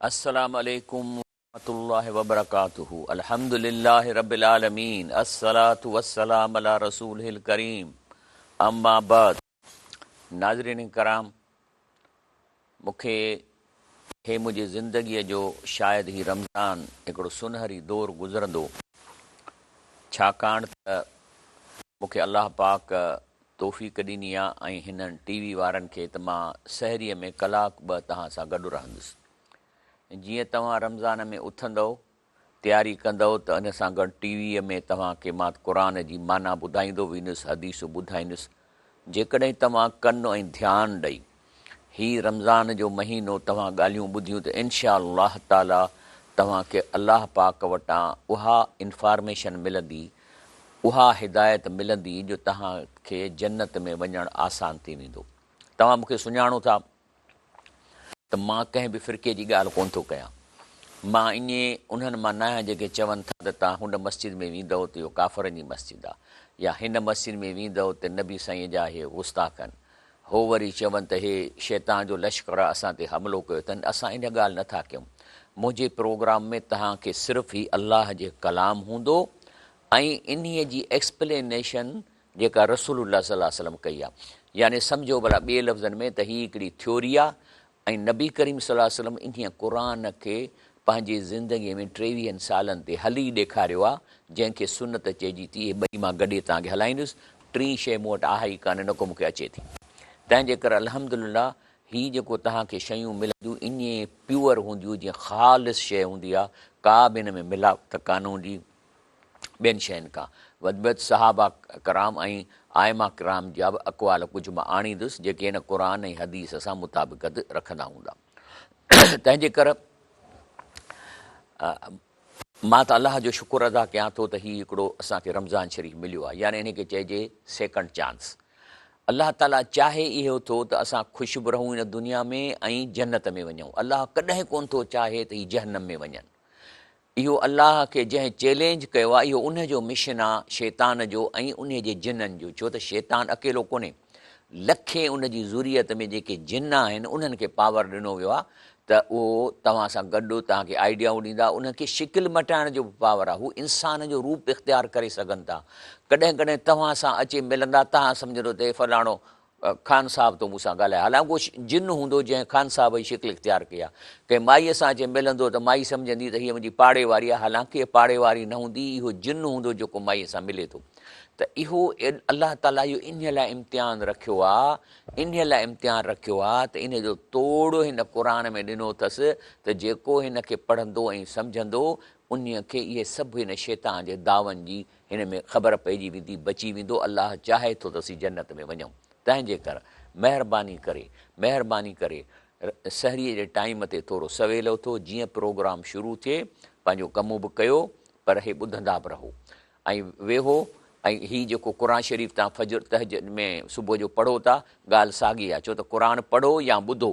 السلام عليڪم ورحمة الله وبرڪاته الحمد لله رب العالمين الصلوة والسلام علي رسوله الڪريم اما بعد ناظرين ڪرام مون کي هي منهنجي زندگيء جو شايد هي رمضان هڪڙو سونهري دور گذرندو ڇاڪاڻ ته مون کي الله پاڪ توفيق ڏني آ ۽ هنن ٽي وي وارن کي ته مان سحريء ۾ ڪلاڪ ٻه توهان سان گڏ رهندس. جيئن توهان رمضان ۾ اٿندؤ، تياري ڪندؤ ته ان سان گڏ ٽي ويء ۾ توهان کي مان قرآن جي معنيٰ ٻڌائيندو ويندس، حديثون ٻڌائيندس. جيڪڏهن توهان ڪن ۽ ڌيان ڏئي هي رمضان جو مهينو توهان ڳالهيون ٻڌيون ته انشاء الله تعاليٰ توهان کي الله پاڪ وٽان اها انفارميشن ملندي اها هدايت ملندي جو توهان کي جنت ۾ وڃڻ آسان ٿي ويندو. توهان مون کي سڃاڻو ٿا ته مان ڪنهن به فرقي جي ڳالهه ڪونه ٿو ڪيان. مان ائين انهن مان ناهيان جيڪي چون ٿا ته توهان هن مسجد ۾ ويندؤ ته اهو ڪافرن جي مسجد آهي يا هن مسجد ۾ ويندؤ ته نبي سائين جا اهي گستاخ آهن. هو وري چون ته هي شيطان جو لشڪر آهي اسان تي حملو ڪيو اٿن. اسان ان ڳالهه نه ٿا ڪيون. منهنجي پروگرام ۾ توهان کي صرف هي الله جي ڪلام هوندو ۽ انهيء جي ايڪسپلينيشن جيڪا رسول الله صلي الله عليه وسلم ڪئي آهي. يعني سمجهو ڀلا ٻئي لفظن ۾ ته هي هڪڙي ٿيوري آهي ۽ نبي ڪريم صلي الله عليه وسلم انهيء قرآن کي پنهنجي زندگيء ۾ ٽيويهن سالن تي هلي ڏيکاريو آهي، جنهن کي سنت چئجي ٿي. اهي ٻئي مان گڏي توهان کي هلائيندس. ٽين شيء مون وٽ آهي ئي ڪانه، نه ڪو مون کي اچي ٿي. تنهن جي ڪري الحمدلله هي جيڪو توهان کي شيون ملنديون ائين پيور هونديون جيئن خالص شيء هوندي آهي، ڪا به ان ۾ ملاوٽ ڪانه هوندي. ٻين شين کان وڌ ۾ وڌ صحابه ڪرام ۽ ائمه ڪرام جا به اقوال ڪجهه مان آڻيندس جيڪي هن قرآن ۽ حديث سان مطابقت رکندا هوندا. تنهن جي ڪر مان ته الله جو شڪر ادا ڪيان ٿو ته هي هڪڙو اسان کي رمضان شريف مليو آهي يعني ان کي چئجي سيڪنڊ چانس. الله تعاليٰ چاهي اهو ٿو ته اسان خوش به رهون هن دنيا ۾ ۽ جنت ۾ وڃون. الله ڪڏهن ڪونه ٿو چاهي ته هي جهنم ۾ وڃن. اهو الله کي جنهن چئلينج ڪيو آهي اهو ان جو مشن آ شيطان جو ۽ انهي جي جنن جو ڇو ته شيطان اڪيلو ڪونهي لکين ان جي ذريت ۾ جيڪي جن آهن انهن کي پاور ڏنو ويو آ ته اهو توهان سان گڏ توهان کي آئيڊيائون ڏيندا انهن کي شڪل مٽائڻ جو به پاور آ هو انسان جو روپ اختيار ڪري سگهن ٿا ڪڏهن ڪڏهن توهان سان اچي ملندا توهان سمجهندو ته هي فلاڻو خان صاحب ٿو مون سان ڳالهائي، حالانڪ اهو جن هوندو جنهن خان صاحب جي شڪل اختيار ڪئي آهي. ڪنهن مائيء سان اچي ملندو ته مائي سمجهندي ته هيء منهنجي پاڙي واري آهي، حالانڪ هيء پاڙي واري نه هوندي، اهو جن هوندو جيڪو مائيء سان ملي ٿو. ته اهو الله تعاليٰ اهو انهيء لاء امتحان رکيو آهي، انهيء لاء امتحان رکيو آهي ته انهيء جو توڙ هن قرآن ۾ ڏنو اٿس ته جيڪو هن کي پڙهندو ۽ سمجهندو، انهيء کي اهي سڀ هن شيطان جي دعون جي هن ۾ خبر پئجي ويندي، بچي ويندو، الله چاهي ٿو ته اسين جنت ۾ وڃون، تنهنجي ڪر مهرباني ڪري مهرباني ڪري سحريء جي ٽائيم تي ٿورو سويل اٿو، جيئن پروگرام شروع ٿئي پنهنجو ڪم به ڪيو پر هي ٻڌندا به رهو ۽ ويهو ۽ هي جيڪو قرآن شريف توهان فجر تهجد ۾ صبح جو پڙهو ٿا ڳالهه ساڳي آهي ڇو ته قرآن پڙهو يا ٻڌو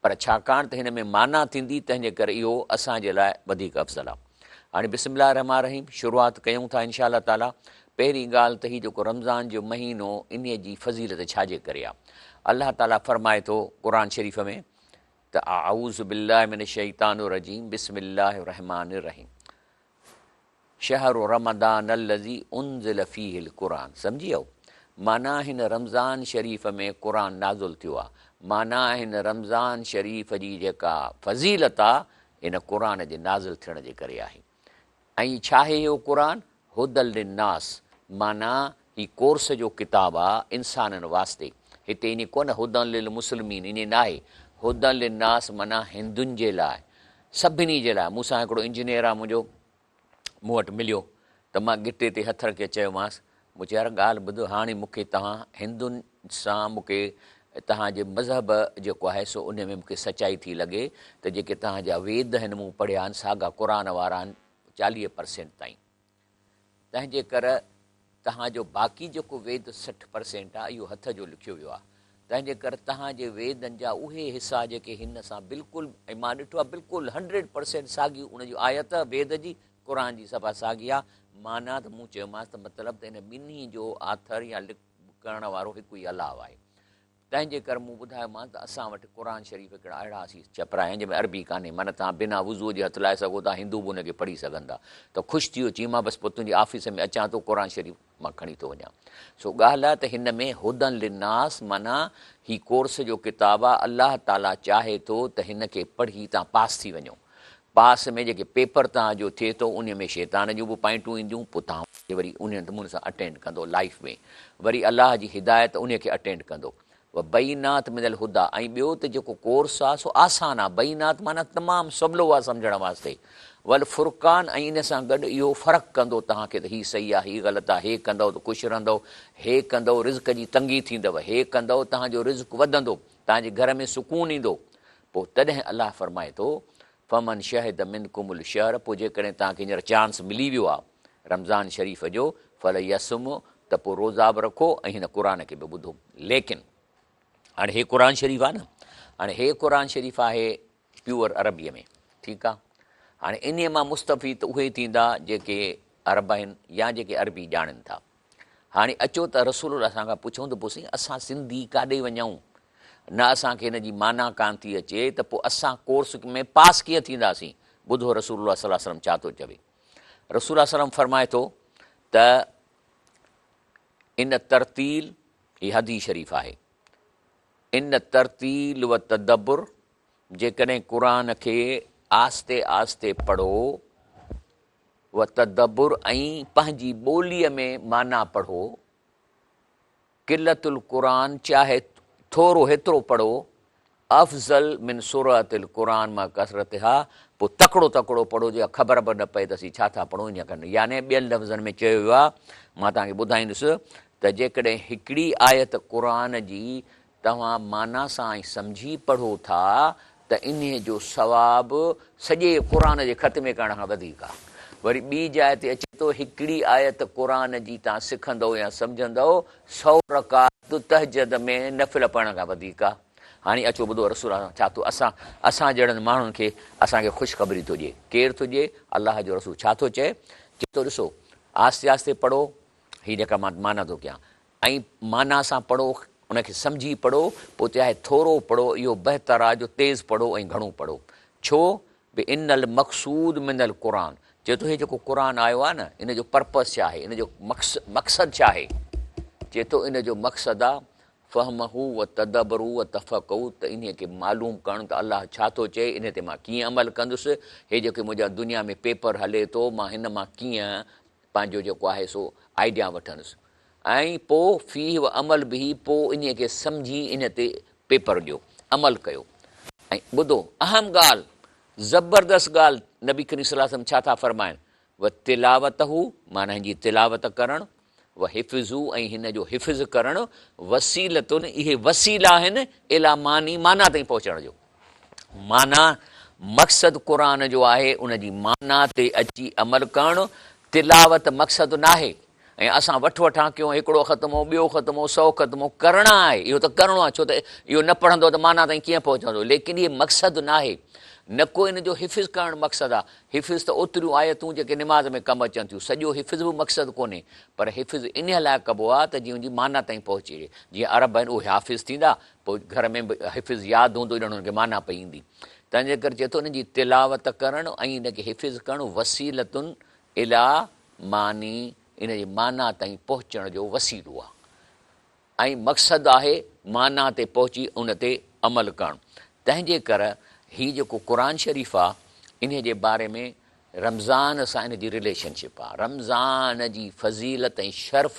پر ڇاڪاڻ ته هن ۾ معنيٰ ٿيندي تنهنجي ڪري اهو اسان جي لاء وڌيڪ افضل آهي. هاڻي بسم الله الرحمٰن الرحيم شروعات ڪيون ٿا انشاء الله تعالٰي. پهرين ڳالهه ته هي جيڪو رمضان جو مهينو انهي جي فضيلت ڇا جي ڪري آهي. الله تعالٰي فرمائي ٿو قرآن شريف ۾ ته اعوذ بالله من الشيطان الرجيم بسم الله الرحمٰن الرحيم شهر رمضان الذي انزل فيه القرآن سمجهي ويو معنيٰ هن رمضان شريف ۾ قرآن نازل ٿيو آهي معنيٰ هن رمضان شريف جي جيڪا فضيلت آهي ان قرآن جي نازل ٿيڻ جي ڪري آهي ۽ ڇا آهي اهو قرآن هدي للناس معنيٰ هي ڪورس جو ڪتاب آ انسانن واسطي هتي ائين ڪونه هدي للمسلمين ائين ناهي هدي للناس معنيٰ هندن جي لاء سڀني جي لاء مون سان هڪڙو انجنيئر آ منهنجو مون وٽ مليو ته مان ڳٽي تي هٿ رکي چيومانس، مون چيو يار ڳالهه ٻڌ هاڻي مون کي توهان هندن سان مون کي توهان جي مذهب جيڪو آهي سو انهي ۾ مون کي سچائي ٿي لڳي ته جيڪي توهان جا ويد آهن مون پڙهيا آهن ساڳا قرآن وارا آهن 40% تائين تنهن جي ڪر توهان جو باقي جيڪو ويد 60% آهي اهو هٿ جو لکيو ويو آهي تنهن جي ڪر توهان جي ويدن جا اهي حصا جيڪي هن سان بلڪل ۽ مان ڏٺو آهي بلڪل 100% ساڳي ان جي آيت ويد جي قرآن جي صفا ساڳي آهي معنيٰ ته مون چيومانس ته مطلب ته ان ٻنهي جو آٿر يا لک ڪرڻ وارو هڪ ئي الله آهي. تنهن جي ڪري مون ٻڌايومانس ته اسان وٽ قرآن شريف هڪڙا اهڙا اسين ڇپرايا آهن جنهن ۾ عربي ڪانهي معنيٰ توهان بنا وضوء جي هٿ لائي سگهو ٿا هندو به ان کي پڙهي سگهن ٿا ته خوش ٿي ويو چيائين مان بس پوء تنهنجي آفيس ۾ اچان ٿو قرآن شريف مان کڻي ٿو وڃان سو ڳالهه آهي ته هن ۾ هدًا للناس معنيٰ هي ڪورس جو ڪتاب آهي الله تعاليٰ چاهي ٿو ته هن کي پڙهي توهان پاس ٿي وڃو پاس ۾ جيڪي پيپر توهان جو ٿئي ٿو انهي ۾ شيطان جون به پوائنٽون اينديون پوء توهان ان کي وري انهي نموني سان اٽينڊ ڪندو لائيف ۾ وري الله جي هدايت انهي کي اٽينڊ ڪندو وبينات من الهديٰ ۽ ٻيو ته جيڪو ڪورس آ سو آسان آ بينات معنيٰ تمام سولو آ سمجهڻ واسطي والفرقان ۽ ان سان گڏ اهو فرق ڪندو توهان کي ته هي صحيح آ هي غلط آ هي ڪندؤ ته خوش رهندؤ هي ڪندؤ رزق جي تنگي ٿيندؤ هي ڪندؤ توهان جو رزق وڌندو توهان جي گهر ۾ سڪون ايندو پوء تڏهن الله فرمائي ٿو، فمن شهد منڪم الشهر پوء جيڪڏهن توهان کي هينئر چانس ملي ويو آهي رمضان شريف جو فليصمه ته پوء روزا به رکو ۽ هن قرآن کي به ٻڌو ليڪن هاڻي هي قرآن شريف آهي نه هاڻي هي قرآن شريف آهي پيور عربيء ۾ ٺيڪ آهي هاڻي انهيء مان مستفيد ته اهي ٿيندا جيڪي عرب آهن يا جيڪي عربي ڄاڻن ٿا هاڻي اچو ته رسول الله صلعم کان پڇون ته پوء سائين اسان سنڌي ڪاڏي وڃون نه اسان کي هن جي معنيٰ ڪانه ٿي اچي ته پوء اسان ڪورس ۾ پاس ڪيئن ٿينداسين ٻڌو رسول الله صلي الله وسلم ڇا ٿو چوي رسول الله صلعم فرمائي ٿو ته ان ترتيل هي حديث شريف آهي ان ترتيل و تدبر جيڪڏهن قرآن کي آهستي آهستي پڙهو و تدبر ۽ پنهنجي ٻوليء ۾ معنيٰ پڙهو، قلة القرآن چاهي ٿورو هيترو پڙهو، افضل من سرعة القرآن مع ڪثرتها پوء تڪڙو تڪڙو پڙهو جيڪا خبر به نه پئي ته اسين ڇا ٿا پڙهون انهيء کان يعني ٻين لفظن ۾ چيو ويو آهي مان توهان کي ٻڌائيندس ته جيڪڏهن هڪڙي آيت قرآن جي توهان معنيٰ سان ۽ سمجهي پڙهو ٿا ته انهيء جو ثواب سڄي قرآن جي ختمي ڪرڻ کان وڌيڪ آهي. وري ٻي جاء تي اچي ٿو هڪڙي آيت قرآن جي توهان سکندؤ يا سمجهندؤ سئو رڪعت تهجد ۾ نفل پڙهڻ کان وڌيڪ آهي. هاڻي اچو ٻڌو رسول الله ڇا ٿو اسان اسان جهڙن ماڻهن کي اسان کي خوشخبري ٿو ڏئي. ڪير ٿو ڏئي؟ الله جو رسول ڇا ٿو چئي؟ چئي ٿو ڏسو آهستي آهستي پڙهو هي جيڪا مان معنيٰ ٿو ڪيان ۽ معنيٰ سان پڙهو، ان کي سمجهي پڙهو، پوء چاهي ٿورو پڙهو، اهو بهتر آهي جو تيز پڙهو ۽ گهڻو پڙهو. ڇو؟ بان المقصود من القرآن، چئي ٿو هي جيڪو قرآن آيو آهي نه، ان جو پرپز ڇا آهي، ان جو مقصد ڇا آهي؟ چئي ٿو ان جو مقصد آهي فهمه و تدبره و تفقهه ته انهيء کي معلوم ڪرڻ ته الله ڇا ٿو چئي، انهيء تي مان ڪيئن عمل ڪندس، هي جيڪي منهنجا دنيا ۾ پيپر هلي ٿو، مان هن مان ڪيئن پنهنجو جيڪو آهي سو آئيڊيا وٺندس ۽ پوء فيه و عمل به پوء انهيء کي سمجهي انهيء تي پيپر ڏيو، عمل ڪيو ۽ ٻڌو اهم ڳالهه زبردست ڳالهه نبي ڪريم صلي الله عليه وسلم ڇا ٿا فرمائن و تلاوته معنيٰ هن جي تلاوت ڪرڻ و حفظه ۽ هن جو حفظ ڪرڻ وسيلة اهي وسيلا آهن الي معني معنيٰ تائين پهچڻ جو. معنيٰ، مقصد قرآن جو آهي ان جي معنيٰ تي اچي عمل ڪرڻ، تلاوت مقصد ناهي ۽ اسان وٺ وٺان ڪيون هڪڙو ختمو ٻيو ختمو سئو ختمو ڪرڻا آهي اهو ته ڪرڻو آهي ڇو ته اهو نه پڙهندو ته معنيٰ تائين ڪيئن پهچندو ليڪن اهي مقصد ناهي نه ڪو ان جو حفظ ڪرڻ مقصد آهي حفظ ته اوتريون آيتون جيڪي نماز ۾ ڪم اچن ٿيون سڄو حفظ به مقصد ڪونهي پر حفظ انهيء لاء ڪبو آهي ته جيئن ان جي معنيٰ تائين پهچجي جيئن عرب آهن اهي حافظ ٿيندا پوء گهر ۾ به حفظ ياد هوندو ڄڻ هن کي معنيٰ پئي ايندي. تنهنجي ڪري چئي ٿو ان جي تلاوت ڪرڻ ۽ ان کي حفظ ڪرڻ وسيلة الي معني ان جي معنيٰ تائين پهچڻ جو وسيلو آهي ۽ مقصد آهي معنيٰ تي پهچي ان تي عمل ڪرڻ. تنهنجي ڪر هي جيڪو قرآن شريف آهي انهي جي باري ۾ رمضان سان ان جي رليشن شپ آ. رمضان جي فضيلت ۽ شرف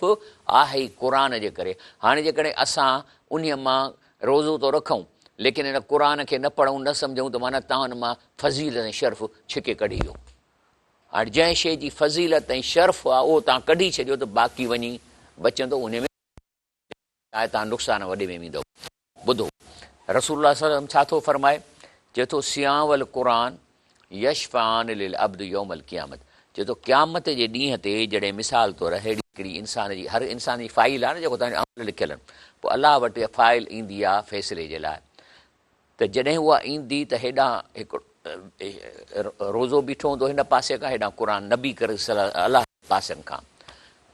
آهي ئي قرآن جي ڪري. هاڻي جيڪڏهن اسان انهيء مان روزو ٿو رکون ليڪن ان قرآن کي نه پڙهون نه سمجهون ته معنيٰ توهان ان مان فضيلت ۽ شرف ڇڪي ڪڍي ويو. هاڻي جنهن شيء جي فضيلت ۽ شرف آ اهو توهان ڪڍي ڇڏيو ته باقي وڃي بچندو انهيء ۾. آء توهان نقصان وڏي ۾ ويندؤ. ٻڌو! رسول الله صلي الله عليه وسلم ڇا ٿو فرمائي؟ چئي ٿو، صيام القرآن يشفعان للعبد يوم القيامت چئي ٿو قيامت جي ڏينهن تي جڏهن مثال طور ههڙي هڪڙي انسان جي هر انسان جي فائيل آهي نه جيڪو توهان جو عمل لکيل آهن پوء الله وٽ اها فائيل ايندي آهي فيصلي جي لاء ته جڏهن اها ايندي ته هيڏانهن هڪ روزو بيٺو هوندو هن پاسي کان هيڏانهن قرآن نبي ڪريم صلي الله پاسن کان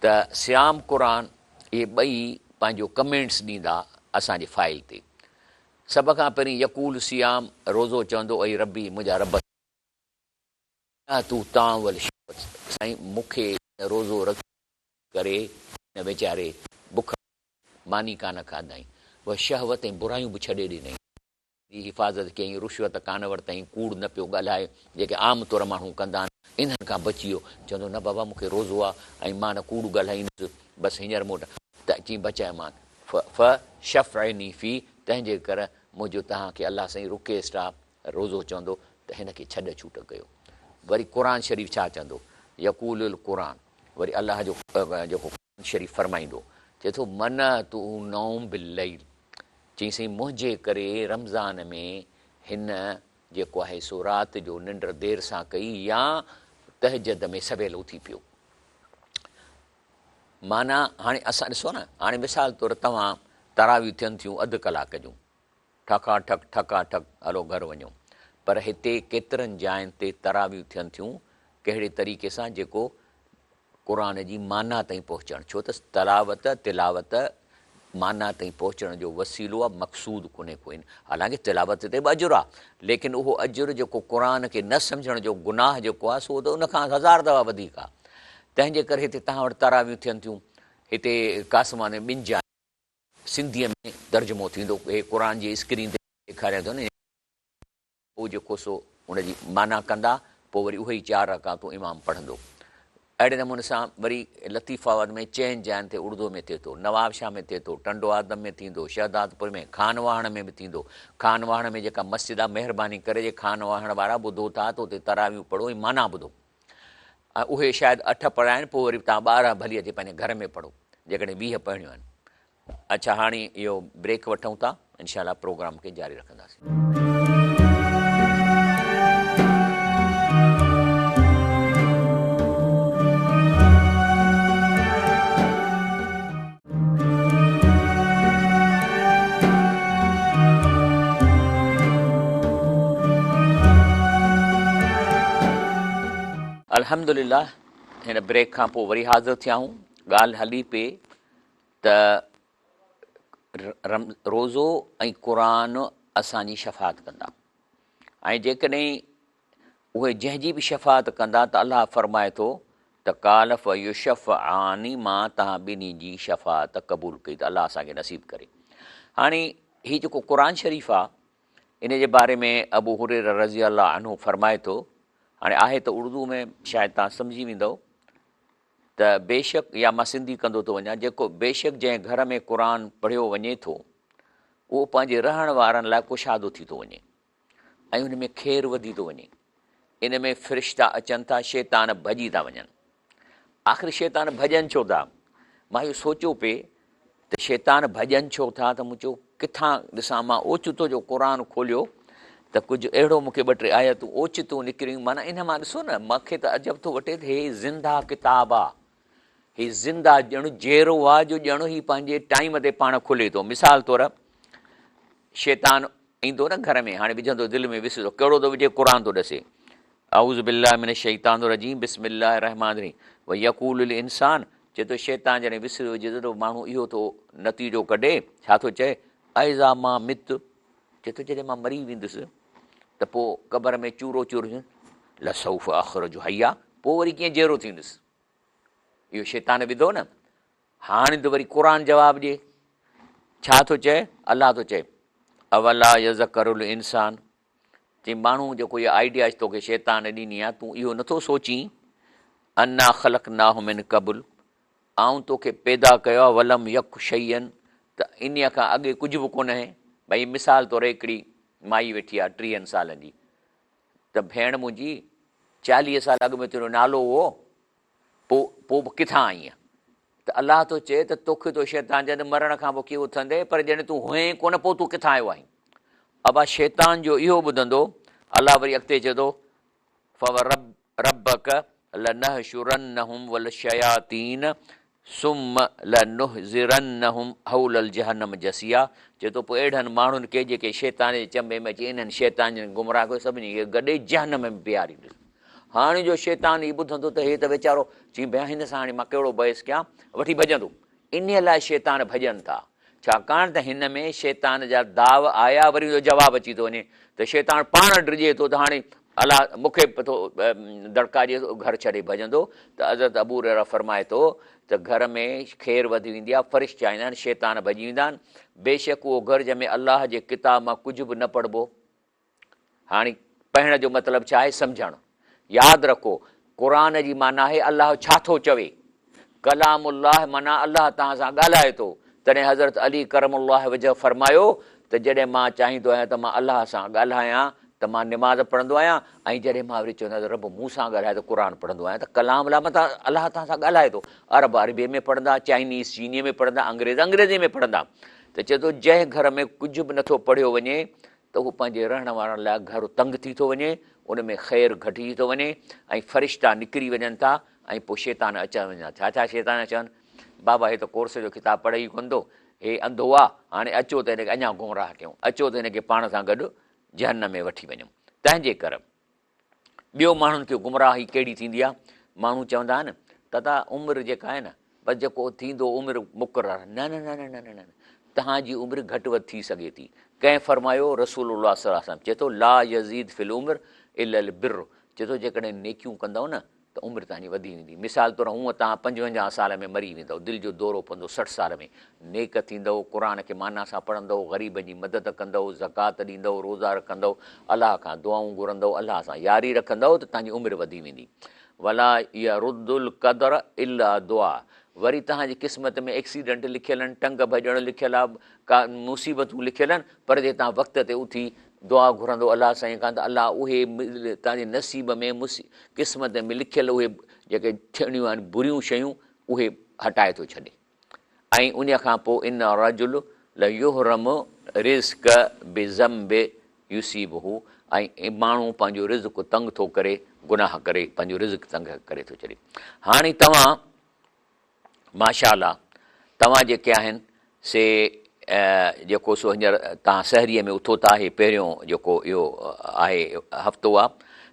ته صيام قرآن اهي ٻئي پنهنجو ڪمينٽس ڏيندا اسان جي فائل تي. سڀ کان پهرين يقول صيام روزو چوندو اي ربي منهنجا رب منعته طعام والشهوت سائين مون کي روزو رکي ڪري هن ويچاري بک ماني ڪانه کاڌائين والشهوت ۽ برايون به ڇڏي ڏنائين. جي حفاظت ڪيائين، رشوت ڪانه ورتائين، ڪوڙ نه پيو ڳالهائي، جيڪي عام طور ماڻهو ڪندا آهن، انهن کان بچي ويو. چوندو، نه بابا مون کي روزو آ ۽ مان نه ڪوڙ ڳالهائيندس، بس هينئر مون وٽ ته اچي بچائيمان. ف فشفعني في، تنهن جي ڪر منهنجو توهان کي الله سائين رڪيسٽ آ، روزو چوندو ته هن کي ڇڏ ڇوٽ ڪيو. وري قرآن شريف ڇا چوندو؟ يقول القرآن، وري الله جو جيڪو قرآن شريف فرمائيندو، چئي ٿو، منعته النوم بالليل، چيائين سائين منهنجي ڪري رمضان ۾ هن جيڪو آهي سو رات جو ننڊ دير سان ڪئي يا تهجد ۾ سويل اٿي پيو. معنيٰ هاڻي اسان ڏسو نه هاڻي مثال طور توهان تراويح ٿين ٿيون اڌ ڪلاڪ جون ٺڪا ٺڪ ٺڪا ٺڪ هلو گهر وڃو پر هتي ڪيترن جاين تي تراويح ٿين ٿيون ڪهڙي طريقي سان جيڪو قرآن جي معنيٰ تائين پهچڻ، ڇو ته تلاوت، تلاوت، معنيٰ تائين پهچڻ جو وسيلو آ، مقصود ڪونهي ڪو ان، حالانڪه تلاوت تي به اجر آ، ليڪن اهو اجر جيڪو قرآن کي نه سمجهڻ جو گناهه جيڪو آ سو ته ان کان هزار دفعا وڌيڪ آ، تنهن جي ڪري هتي توهان وٽ تراويحون ٿين ٿيون، هتي قاسمان ۾ ٻن جاين سنڌيء ۾ ترجمو ٿيندو، هي قرآن جي اسڪرين تي ڏيکاريان ٿو نه. پوء جيڪو سو ان جي معنيٰ ڪندا، پوء وري اهي ئي چار رڪعتون امام پڙهندو. اهڙي نموني سان وري لطيف آباد ۾ چئن جاين تي اڙدو ۾ ٿئي ٿو، نواب شاهه ۾ ٿئي ٿو، ٽنڊو آدم ۾ ٿيندو، شهدادپور ۾، خان واهڻ ۾ به ٿيندو. خان واهڻ ۾ جيڪا مسجد آهي، مهرباني ڪري جي خان واهڻ وارا ٻڌو ٿا ته اتي تراويحون پڙهو ۽ معنيٰ ٻڌو. ۽ اهي شايد اٺ پڙهائن، پوء وري توهان 12 ڀلي اچي پنهنجي گهر ۾ پڙهو، جيڪڏهن 20 پڙهڻيون آهن. اڇا هاڻي اهو بريڪ وٺون ٿا انشاء الله پروگرام کي جاري رکنداسين. الحمدلله هن بريڪ کان پوء وري حاضر ٿيا آهيون ڳالهه هلي پئي ته روزو ۽ قرآن اسان جي شفاعت ڪندا ۽ جيڪڏهن اهي جنهن جي به شفاعت ڪندا ته الله فرمائي ٿو ته قال فيشفعان مان توهان ٻنهي جي شفاعت قبول ڪئي ته الله اسان کي نصيب ڪري. هاڻي هي جيڪو قرآن شريف آ ان جي باري ۾ ابو هريره رضي الله عنه فرمائي ٿو هاڻي آهي ته اردو ۾ شايد توهان سمجهي ويندؤ ته بيشڪ، يا مان سنڌي ڪندو ٿو وڃان، جيڪو بيشڪ جنهن گهر ۾ قرآن پڙهيو وڃي ٿو، اهو پنهنجي رهڻ وارن لاء ڪشادو ٿي ٿو وڃي ۽ ان ۾ خير وڌي ٿو وڃي. ان ۾ فرشتا اچن ٿا، شيطان ڀڄي ٿا وڃن. آخر شيطان ڀڄن ڇو ٿا؟ مان اهو سوچيو پئي ته شيطان ڀڄن ڇو ٿا ته مون چيو ڪٿان ڏسان مان اوچتو جو قرآن کوليو ته ڪجهه اهڙو مون کي ٻه ٽي آيتون اوچتو نڪريون معنيٰ ان مان ڏسو نه مان کي ته عجب ٿو وٺي ته هي زنده ڪتاب آ هي زنده ڄڻ جيئرو آ جو ڄڻ هي پنهنجي ٽائيم تي پاڻ کلي ٿو مثال طور شيطان ايندو نه گهر ۾ هاڻي وجهندو دل ۾ وسوسو ڪهڙو ٿو وجهي قرآن ٿو ڏسي اعوذ بالله من الشيطان الرجيم بسم الله الرحمٰن الرحيم ويقول الانسان چئي ٿو شيطان جڏهن وسري وجهي ٿو ته ماڻهو اهو ٿو نتيجو ڪڍي ڇا ٿو چئي اذا ما مت چئي ٿو جڏهن مان مري ويندس ته پوء قبر ۾ چورو چورو ٿيندس لسوف اخرج حيا پوء وري ڪيئن جيئرو ٿيندس اهو شيطان وڌو نه هاڻي ته وري قرآن جواب ڏي ڇا ٿو چئي الله ٿو چئي اولا يذڪر الانسان چي ماڻهو جيڪو اها آئيڊيا توکي شيطان ڏني آهي تون اهو نٿو سوچين انا خلقناه من قبل آئون توکي پيدا ڪيو آهي ولم يڪ شيئا ته انهيء کان اڳي ڪجهه به ڪونهي ڀئي مثال طور هڪڙي مائي ويٺي آهي ٽيهن سالن جي ته ڀيڻ منهنجي چاليهه سال اڳ ۾ تنهنجو نالو هو پوء پوء به ڪٿان آئينء؟ ته الله ٿو چئي ته توکي ٿو شيطان چئي ته مرڻ کان پوء ڪيئن اٿندين، پر جڏهن تون هئين ئي ڪونه پوء تون ڪٿان آيو آهين؟ ابا شيطان جو اهو ٻڌندو، الله وري اڳتي چئي ٿو، فوربک لنحشرنهم والشياطين ثم لنحضرنهم حول الجهنم جثيا چئي ٿو پوء اهڙن ماڻهن کي جيڪي شيطان جي چنبي ۾ اچي انهن شيطان جن گمراهه ڪيو سڀني کي گڏي جهنم ۾ بيهاريندس. هاڻي جو شيطان هي ٻڌندو ته هي ته ويچارو چئي ڀيا هن سان هاڻي مان ڪهڙو بحث ڪيان، وٺي ڀڄندو. انهيء لاء شيطان ڀڄن ٿا. ڇاڪاڻ ته هن ۾ شيطان جا داء آيا وري ان جو جواب اچي ٿو وڃي ته شيطان پاڻ ڊڄي ٿو ته هاڻي الله مون کي ٿو دڙڪا ڏئي گهر ڇڏي ڀڄندو ته حضرت ابو هريره فرمائي ٿو ته گهر ۾ خير وڌي ويندي آهي فرشتا ايندا آهن شيطان ڀڄي ويندا آهن بيشڪ اهو گهر جنهن ۾ الله جي ڪتاب مان ڪجهه به نه پڙهبو هاڻي پڙهڻ جو مطلب ڇا آهي؟ سمجهڻ. ياد رکو قرآن جي معنيٰ آهي الله ڇا ٿو چوي. ڪلام الله معنيٰ الله توهان سان ڳالهائي ٿو. تڏهن حضرت علي ڪرم الله وجهه فرمايو ته جڏهن مان چاهيندو آهيان ته مان الله سان ڳالهايان ته مان نماز پڙهندو آهيان ۽ جڏهن مان وري چوندو آهيان ته رب مون سان ڳالهائي ته قرآن پڙهندو آهيان ته ڪلام الله معنيٰ الله توهان سان ڳالهائي ٿو. عرب عربيء ۾ پڙهندا، چائنيز چينيء ۾ پڙهندا، انگريز انگريزيء ۾ پڙهندا ته چئي ٿو جنهن گهر ۾ ڪجهه به نٿو پڙهيو وڃي ته اهو پنهنجي رهڻ وارن لاء گهر تنگ ٿي ٿو وڃي، ان ۾ خير گهٽجي ٿو وڃي ۽ فرشتا نڪري وڃن ٿا ۽ پوء شيطان اچڻ وڃن ٿا. ڇا ڇا شيطان اچن؟ بابا هي ته ڪورس جو ڪتاب پڙهي ئي ڪونه ٿو، هي انڌو آ، هاڻي اچو ته هن کي اڃا گمراهه ڪيون، اچو ته هن کي پاڻ سان گڏ جهنم ۾ وٺي وڃون. تنهنجي ڪر. ٻيو ماڻهن کي گمراهي ڪهڙي ٿيندي آهي؟ ماڻهو چوندا آهن دادا عمر جيڪا آهي نه بس جيڪو ٿيندو عمر مقرر نه نه نه نه نه نه توهان جي عمر گهٽ وڌ ٿي سگهي ٿي ڪنهن فرمايو رسول الله صلي الله عليه وسلم چئي ٿو لا يزيد في العمر الا البر چئي ٿو جيڪڏهن نيڪيون ڪندؤ نه ته عمر توهان جي وڌي ويندي. مثال طور هونء توهان 55 سال ۾ مري ويندؤ، دل جو دورو پوندو 60 سال ۾، نيڪ ٿيندؤ، قرآن کي معنيٰ سان پڙهندؤ، غريبن جي مدد ڪندؤ، زڪوات ڏيندؤ، روزا رکندؤ، الله کان دعائون گهرندؤ، الله سان ياري رکندؤ ته توهان جي عمر وڌي ويندي. ولا يرد القدر الا دعاء وري توهان جي قسمت ۾ ايڪسيڊنٽ لکيل آهن، ٽنگ ڀڄڻ لکيل آهي، ڪا مصيبتون لکيل آهن، پر جي توهان وقت تي اٿي دعا گهرندو الله سائين کان ته الله اهي توهان جي نصيب ۾ قسمت ۾ لکيل اهي جيڪي ٿيڻيون آهن بريون شيون اهي هٽائي ٿو ڇڏي ۽ ان کان پوء ان الرجل ليحرم رزق بذنب يصيبه ۽ ماڻهو پنهنجو رزق تنگ ٿو ڪري گناهه ڪري پنهنجو رزق تنگ ڪري ٿو ڇڏي هاڻي توهان ماشاء الله توهان جيڪي آهن سي جيڪو سو هينئر توهان سحريء ۾ اٿو ٿا هي پهريون جيڪو اهو آهي هفتو آ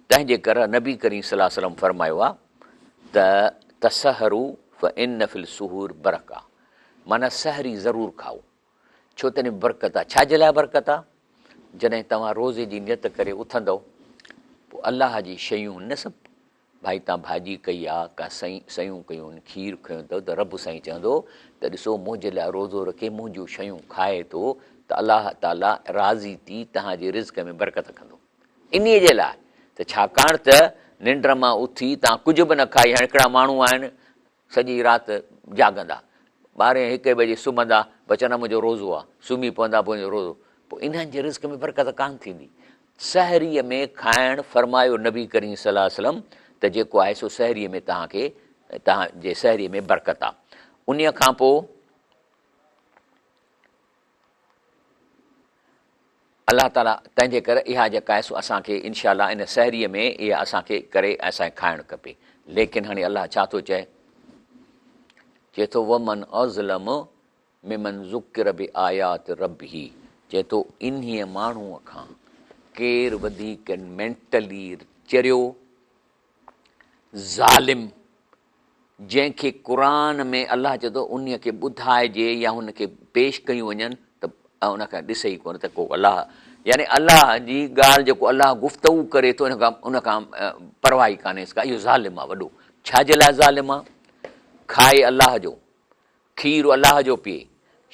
تنهن جي ڪر نبي ڪريم صلي الله عليه وسلم فرمايو آ ته تسحروا فان في السحور برڪه معنيٰ سحري ضرور کائو ڇو ته ان ۾ برڪت آ ڇا جي لاء برڪت آ جڏهن توهان روزي جي نيت ڪري اٿندؤ پوء الله جي شيون نه سڀ ڀائي تان ڀاڄي ڪئي آ، ڪا سيون ڪيون، کير کنيو اٿو ته رب سائين چوندو ته ڏسو منهنجي لاء روزو رکي منهنجون شيون کائي ٿو ته الله تعاليٰ راضي ٿي توهان جي رزق ۾ برڪت ڪندو. انهيء جي لاء ته ڇاڪاڻ ته ننڊ مان اٿي توهان ڪجهه به نه کائي هاڻي هڪڙا ماڻهو آهن سڄي رات جاڳندا، ٻارهين هڪ بجي سمهندا، پوء چوندا منهنجو روزو آ، سمهي پوندا پوء منهنجو روزو، پوء انهن جي رزق ۾ برڪت ڪانه ٿيندي. سحريء ۾ کائڻ فرمايو نبي ڪريم صلي الله عليه وسلم ته جيڪو آهي سو سحريء ۾ توهان کي توهان جي سحريء ۾ برڪت آ. انهيء کان پوء الله تعالي تنهن جي ڪري اها جيڪا آهي سو اسان کي انشاء الله ان سحريء ۾ اها اسان کي ڪري اسان کي کائڻ کپي. ليڪن هاڻي الله ڇا ٿو چئي؟ چئي ٿو ومن اظلم ممن ذڪر بآيات ربه چئي ٿو انهيء ماڻهوء کان ڪير وڌيڪ مينٽلي چريو، ظالم، جنهن کي قرآن ۾ الله چئي ٿو انهيء کي ٻڌائجي يا هن کي پيش ڪيون وڃن ته ان کان ڏسي ئي ڪونه ته ڪو الله يعني الله جي ڳالهه جيڪو الله گفتگو ڪري ٿو ان کان ان کان پرواهه ئي ڪانهيس ڪا اهو ظالم آهي وڏو ڇا جي لاء ظالم آهي کائي الله جو کير الله جو پيئي،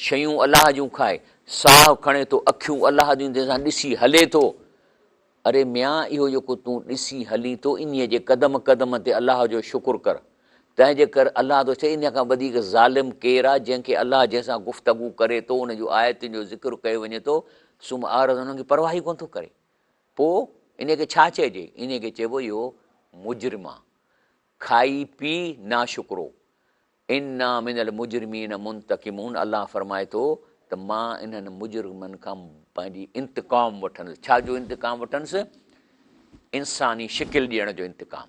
شيون الله جون کائي، ساهه کڻي ٿو، اکيون الله جون جنهن سان ڏسي هلي ٿو. اري ميان اهو جيڪو تون ڏسي هلين ٿو انهيء جي قدم قدم تي الله جو شڪر ڪر. تنهن جي ڪر الله ٿو چئي انهيء کان وڌيڪ ظالم ڪير آهي جنهن کي الله جنهن سان گفتگو ڪري ٿو ان جون آيتن جو ذڪر ڪيو وڃي ٿو ثم اعرض انهن کي پرواهه ئي ڪونه ٿو ڪري. پوء انهيء کي ڇا چئجي؟ انهيء کي چئبو اهو مجرم آهي. کائي پي ناشڪرو. انا من المجرمين منتقمون الله فرمائي ٿو ته مان انهن مجرمن کان پنهنجي انتقام وٺندس. ڇا جو انتقام وٺندس؟ انساني شڪل ڏيڻ جو انتقام،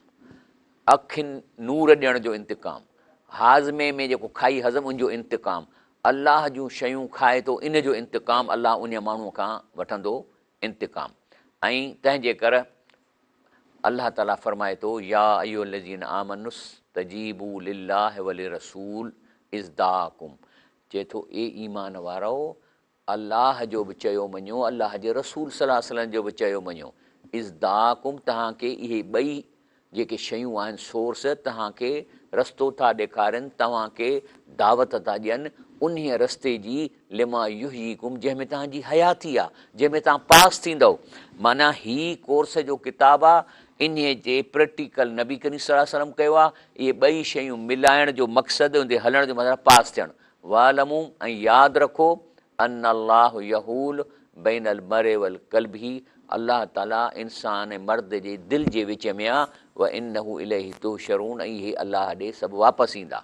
اکين نور ڏيڻ جو انتقام، هاضمي ۾ جيڪو کائي هضم ان جو انتقام، الله جون شيون کائي ٿو ان جو انتقام الله انهيء ماڻهوء کان وٺندو انتقام ۽ تنهن جي ڪر الله تعالي فرمائي ٿو، يا ايها الذين آمنوا استجيبوا لله وللرسول اذ دعاڪم. چئي ٿو، اي ايمان وارؤ! الله جو به چيو مڃو، الله جي رسول صلي الله عليه وسلم جو به چيو مڃو. اذ دعاڪم توهان کي اهي ٻئي جيڪي شيون آهن سورس توهان کي رستو ٿا ڏيکارين، توهان کي دعوت ٿا ڏين انهيء رستي جي لما يحييڪم جنهن ۾ توهان جي حياتي آ، جنهن ۾ توهان پاس ٿيندؤ. معنيٰ هي ڪورس جو ڪتاب آ، انهيء تي پريڪٽيڪل نبي ڪريم صلي الله عليه وسلم ڪيو آ، اهي ٻئي شيون ملائڻ جو مقصد ان تي هلڻ جو مطلب پاس ٿيڻ. واعلموا ۽ ياد رکو ان الله يحول بين المرء والقلبه الله تعالي انسان ۽ مرد جي دل جي وچ ۾ آ وانه اليه تحشرون ۽ اهي الله ڏي سڀ واپس ايندا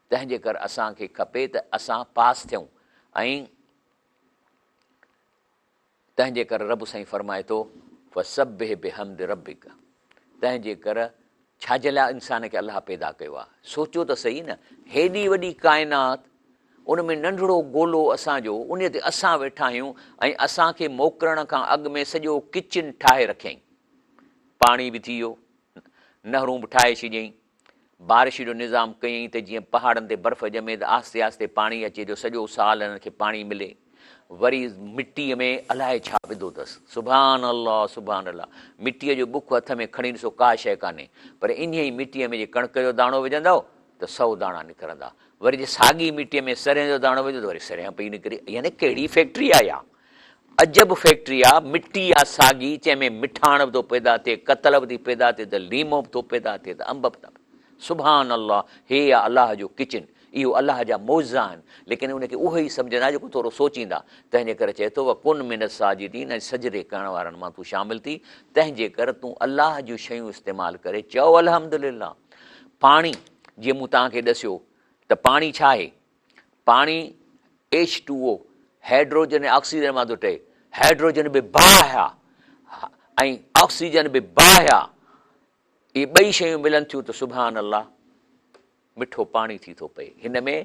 تنهن جي ڪر اسان کي کپي ته اسان پاس ٿيون ۽ تنهن جي ڪر رب سائين فرمائي ٿو فسبح بحمد ربک تنهن جي ڪر ڇا جي لاء انسان کي الله پيدا ڪيو آهي سوچو ته سهي نه هيڏي وڏي ڪائنات ان ۾ ننڍڙو گولو اسان جو ان تي اسان ويٺا آهيون ۽ اسان کي موڪلڻ کان اڳ ۾ سڄو ڪچن ٺاهي رکيائين پاڻي به ٿي ويو نهرون به ٺاهي ڇڏيائين بارش جو نظام ڪيائين ته جيئن پهاڙن تي برف ڄمي ته آهستي آهستي پاڻي اچي جو سڄو سال هنن کي پاڻي ملي. وري مٽيء ۾ الائي ڇا وڌو اٿس. سبحان الله سبحان الله مٽيء جو ٻک هٿ ۾ کڻي ڏسو ڪا شيء ڪانهي پر انهيء ئي مٽيء ۾ جي ڪڻڪ جو داڻو وجهندؤ ته سئو داڻا نڪرندا. وري جي ساڳي مٽيء ۾ سرهين جو داڻو وجهو ته وري سرهين پئي نڪري. يعني ڪهڙي فيڪٽري آهي اها. عجب فيڪٽري آ، مٽي آ ساڳي، جنهن ۾ مٺاڻ به ٿو پيدا ٿئي، ڪتل به ٿي پيدا ٿئي ته ليمو به ٿو پيدا ٿئي ته انب به ٿا پيدا سبحان الله هي آ الله جو ڪچن، اهو الله جا معجزا آهن، ليڪن ان کي اهو ئي سمجهندا جيڪو ٿورو سوچيندا، تنهن جي ڪري چئي ٿو وڪن من الساجدين ۽ سجدي ڪرڻ وارن مان تون شامل ٿي، تنهن جي ڪر تون الله جون شيون استعمال ڪري چئو الحمدلله. پاڻي جيئن مون توهان کي ڏسيو ته پاڻي ڇا آهي؟ پاڻي ايڇ ٽو او، هيڊروجن ۽ آڪسيجن مان ٿو ٺهي. هيڊروجن به باهه آ ۽ آڪسيجن به باهه آ. اهي ٻئي شيون ملن ٿيون ته سبحان الله مٺو پاڻي ٿي ٿو پئي. هن ۾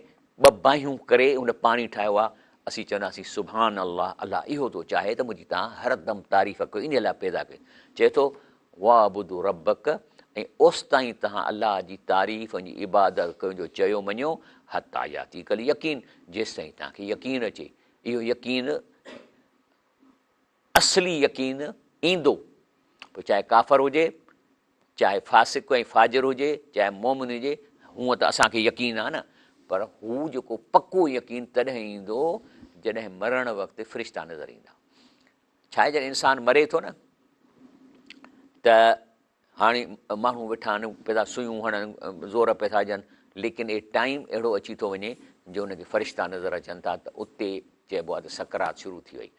ٻه باهيون ڪري هن پاڻي ٺاهيو آ. اسين چونداسين سبحان الله، الله اهو ٿو چاهي ته منهنجي توهان هر دم تعريف ڪيو، انهيء لاء پيدا ڪيو. چئي ٿو واعبد ربک ۽ اوستائين توهان الله جي تعريف ۽ عبادت ڪيو جو چيو مڃيو حتيٰ ياتيک اليقين جيستائين توهان کي يقين اچي اهو يقين اصلي يقين ايندو پوء چاهي ڪافر هجي چاهي فاسق ۽ فاجر هجي چاهي مومن هجي هونء ته اسان کي يقين آهي نه پر هو جيڪو پڪو يقين تڏهن ايندو جڏهن مرڻ وقت فرشتا نظر ايندا ڇا آهي جڏهن انسان مري ٿو نه ته هاڻي ماڻهو ويٺا آهن پئي ٿا سوئيون هڻن زور پئي ٿا ڏين ليڪن اي ٽائيم اهڙو اچي ٿو وڃي جو ان کي فرشتا نظر اچن ٿا ته اتي چئبو آهي ته سڪرات شروع ٿي وئي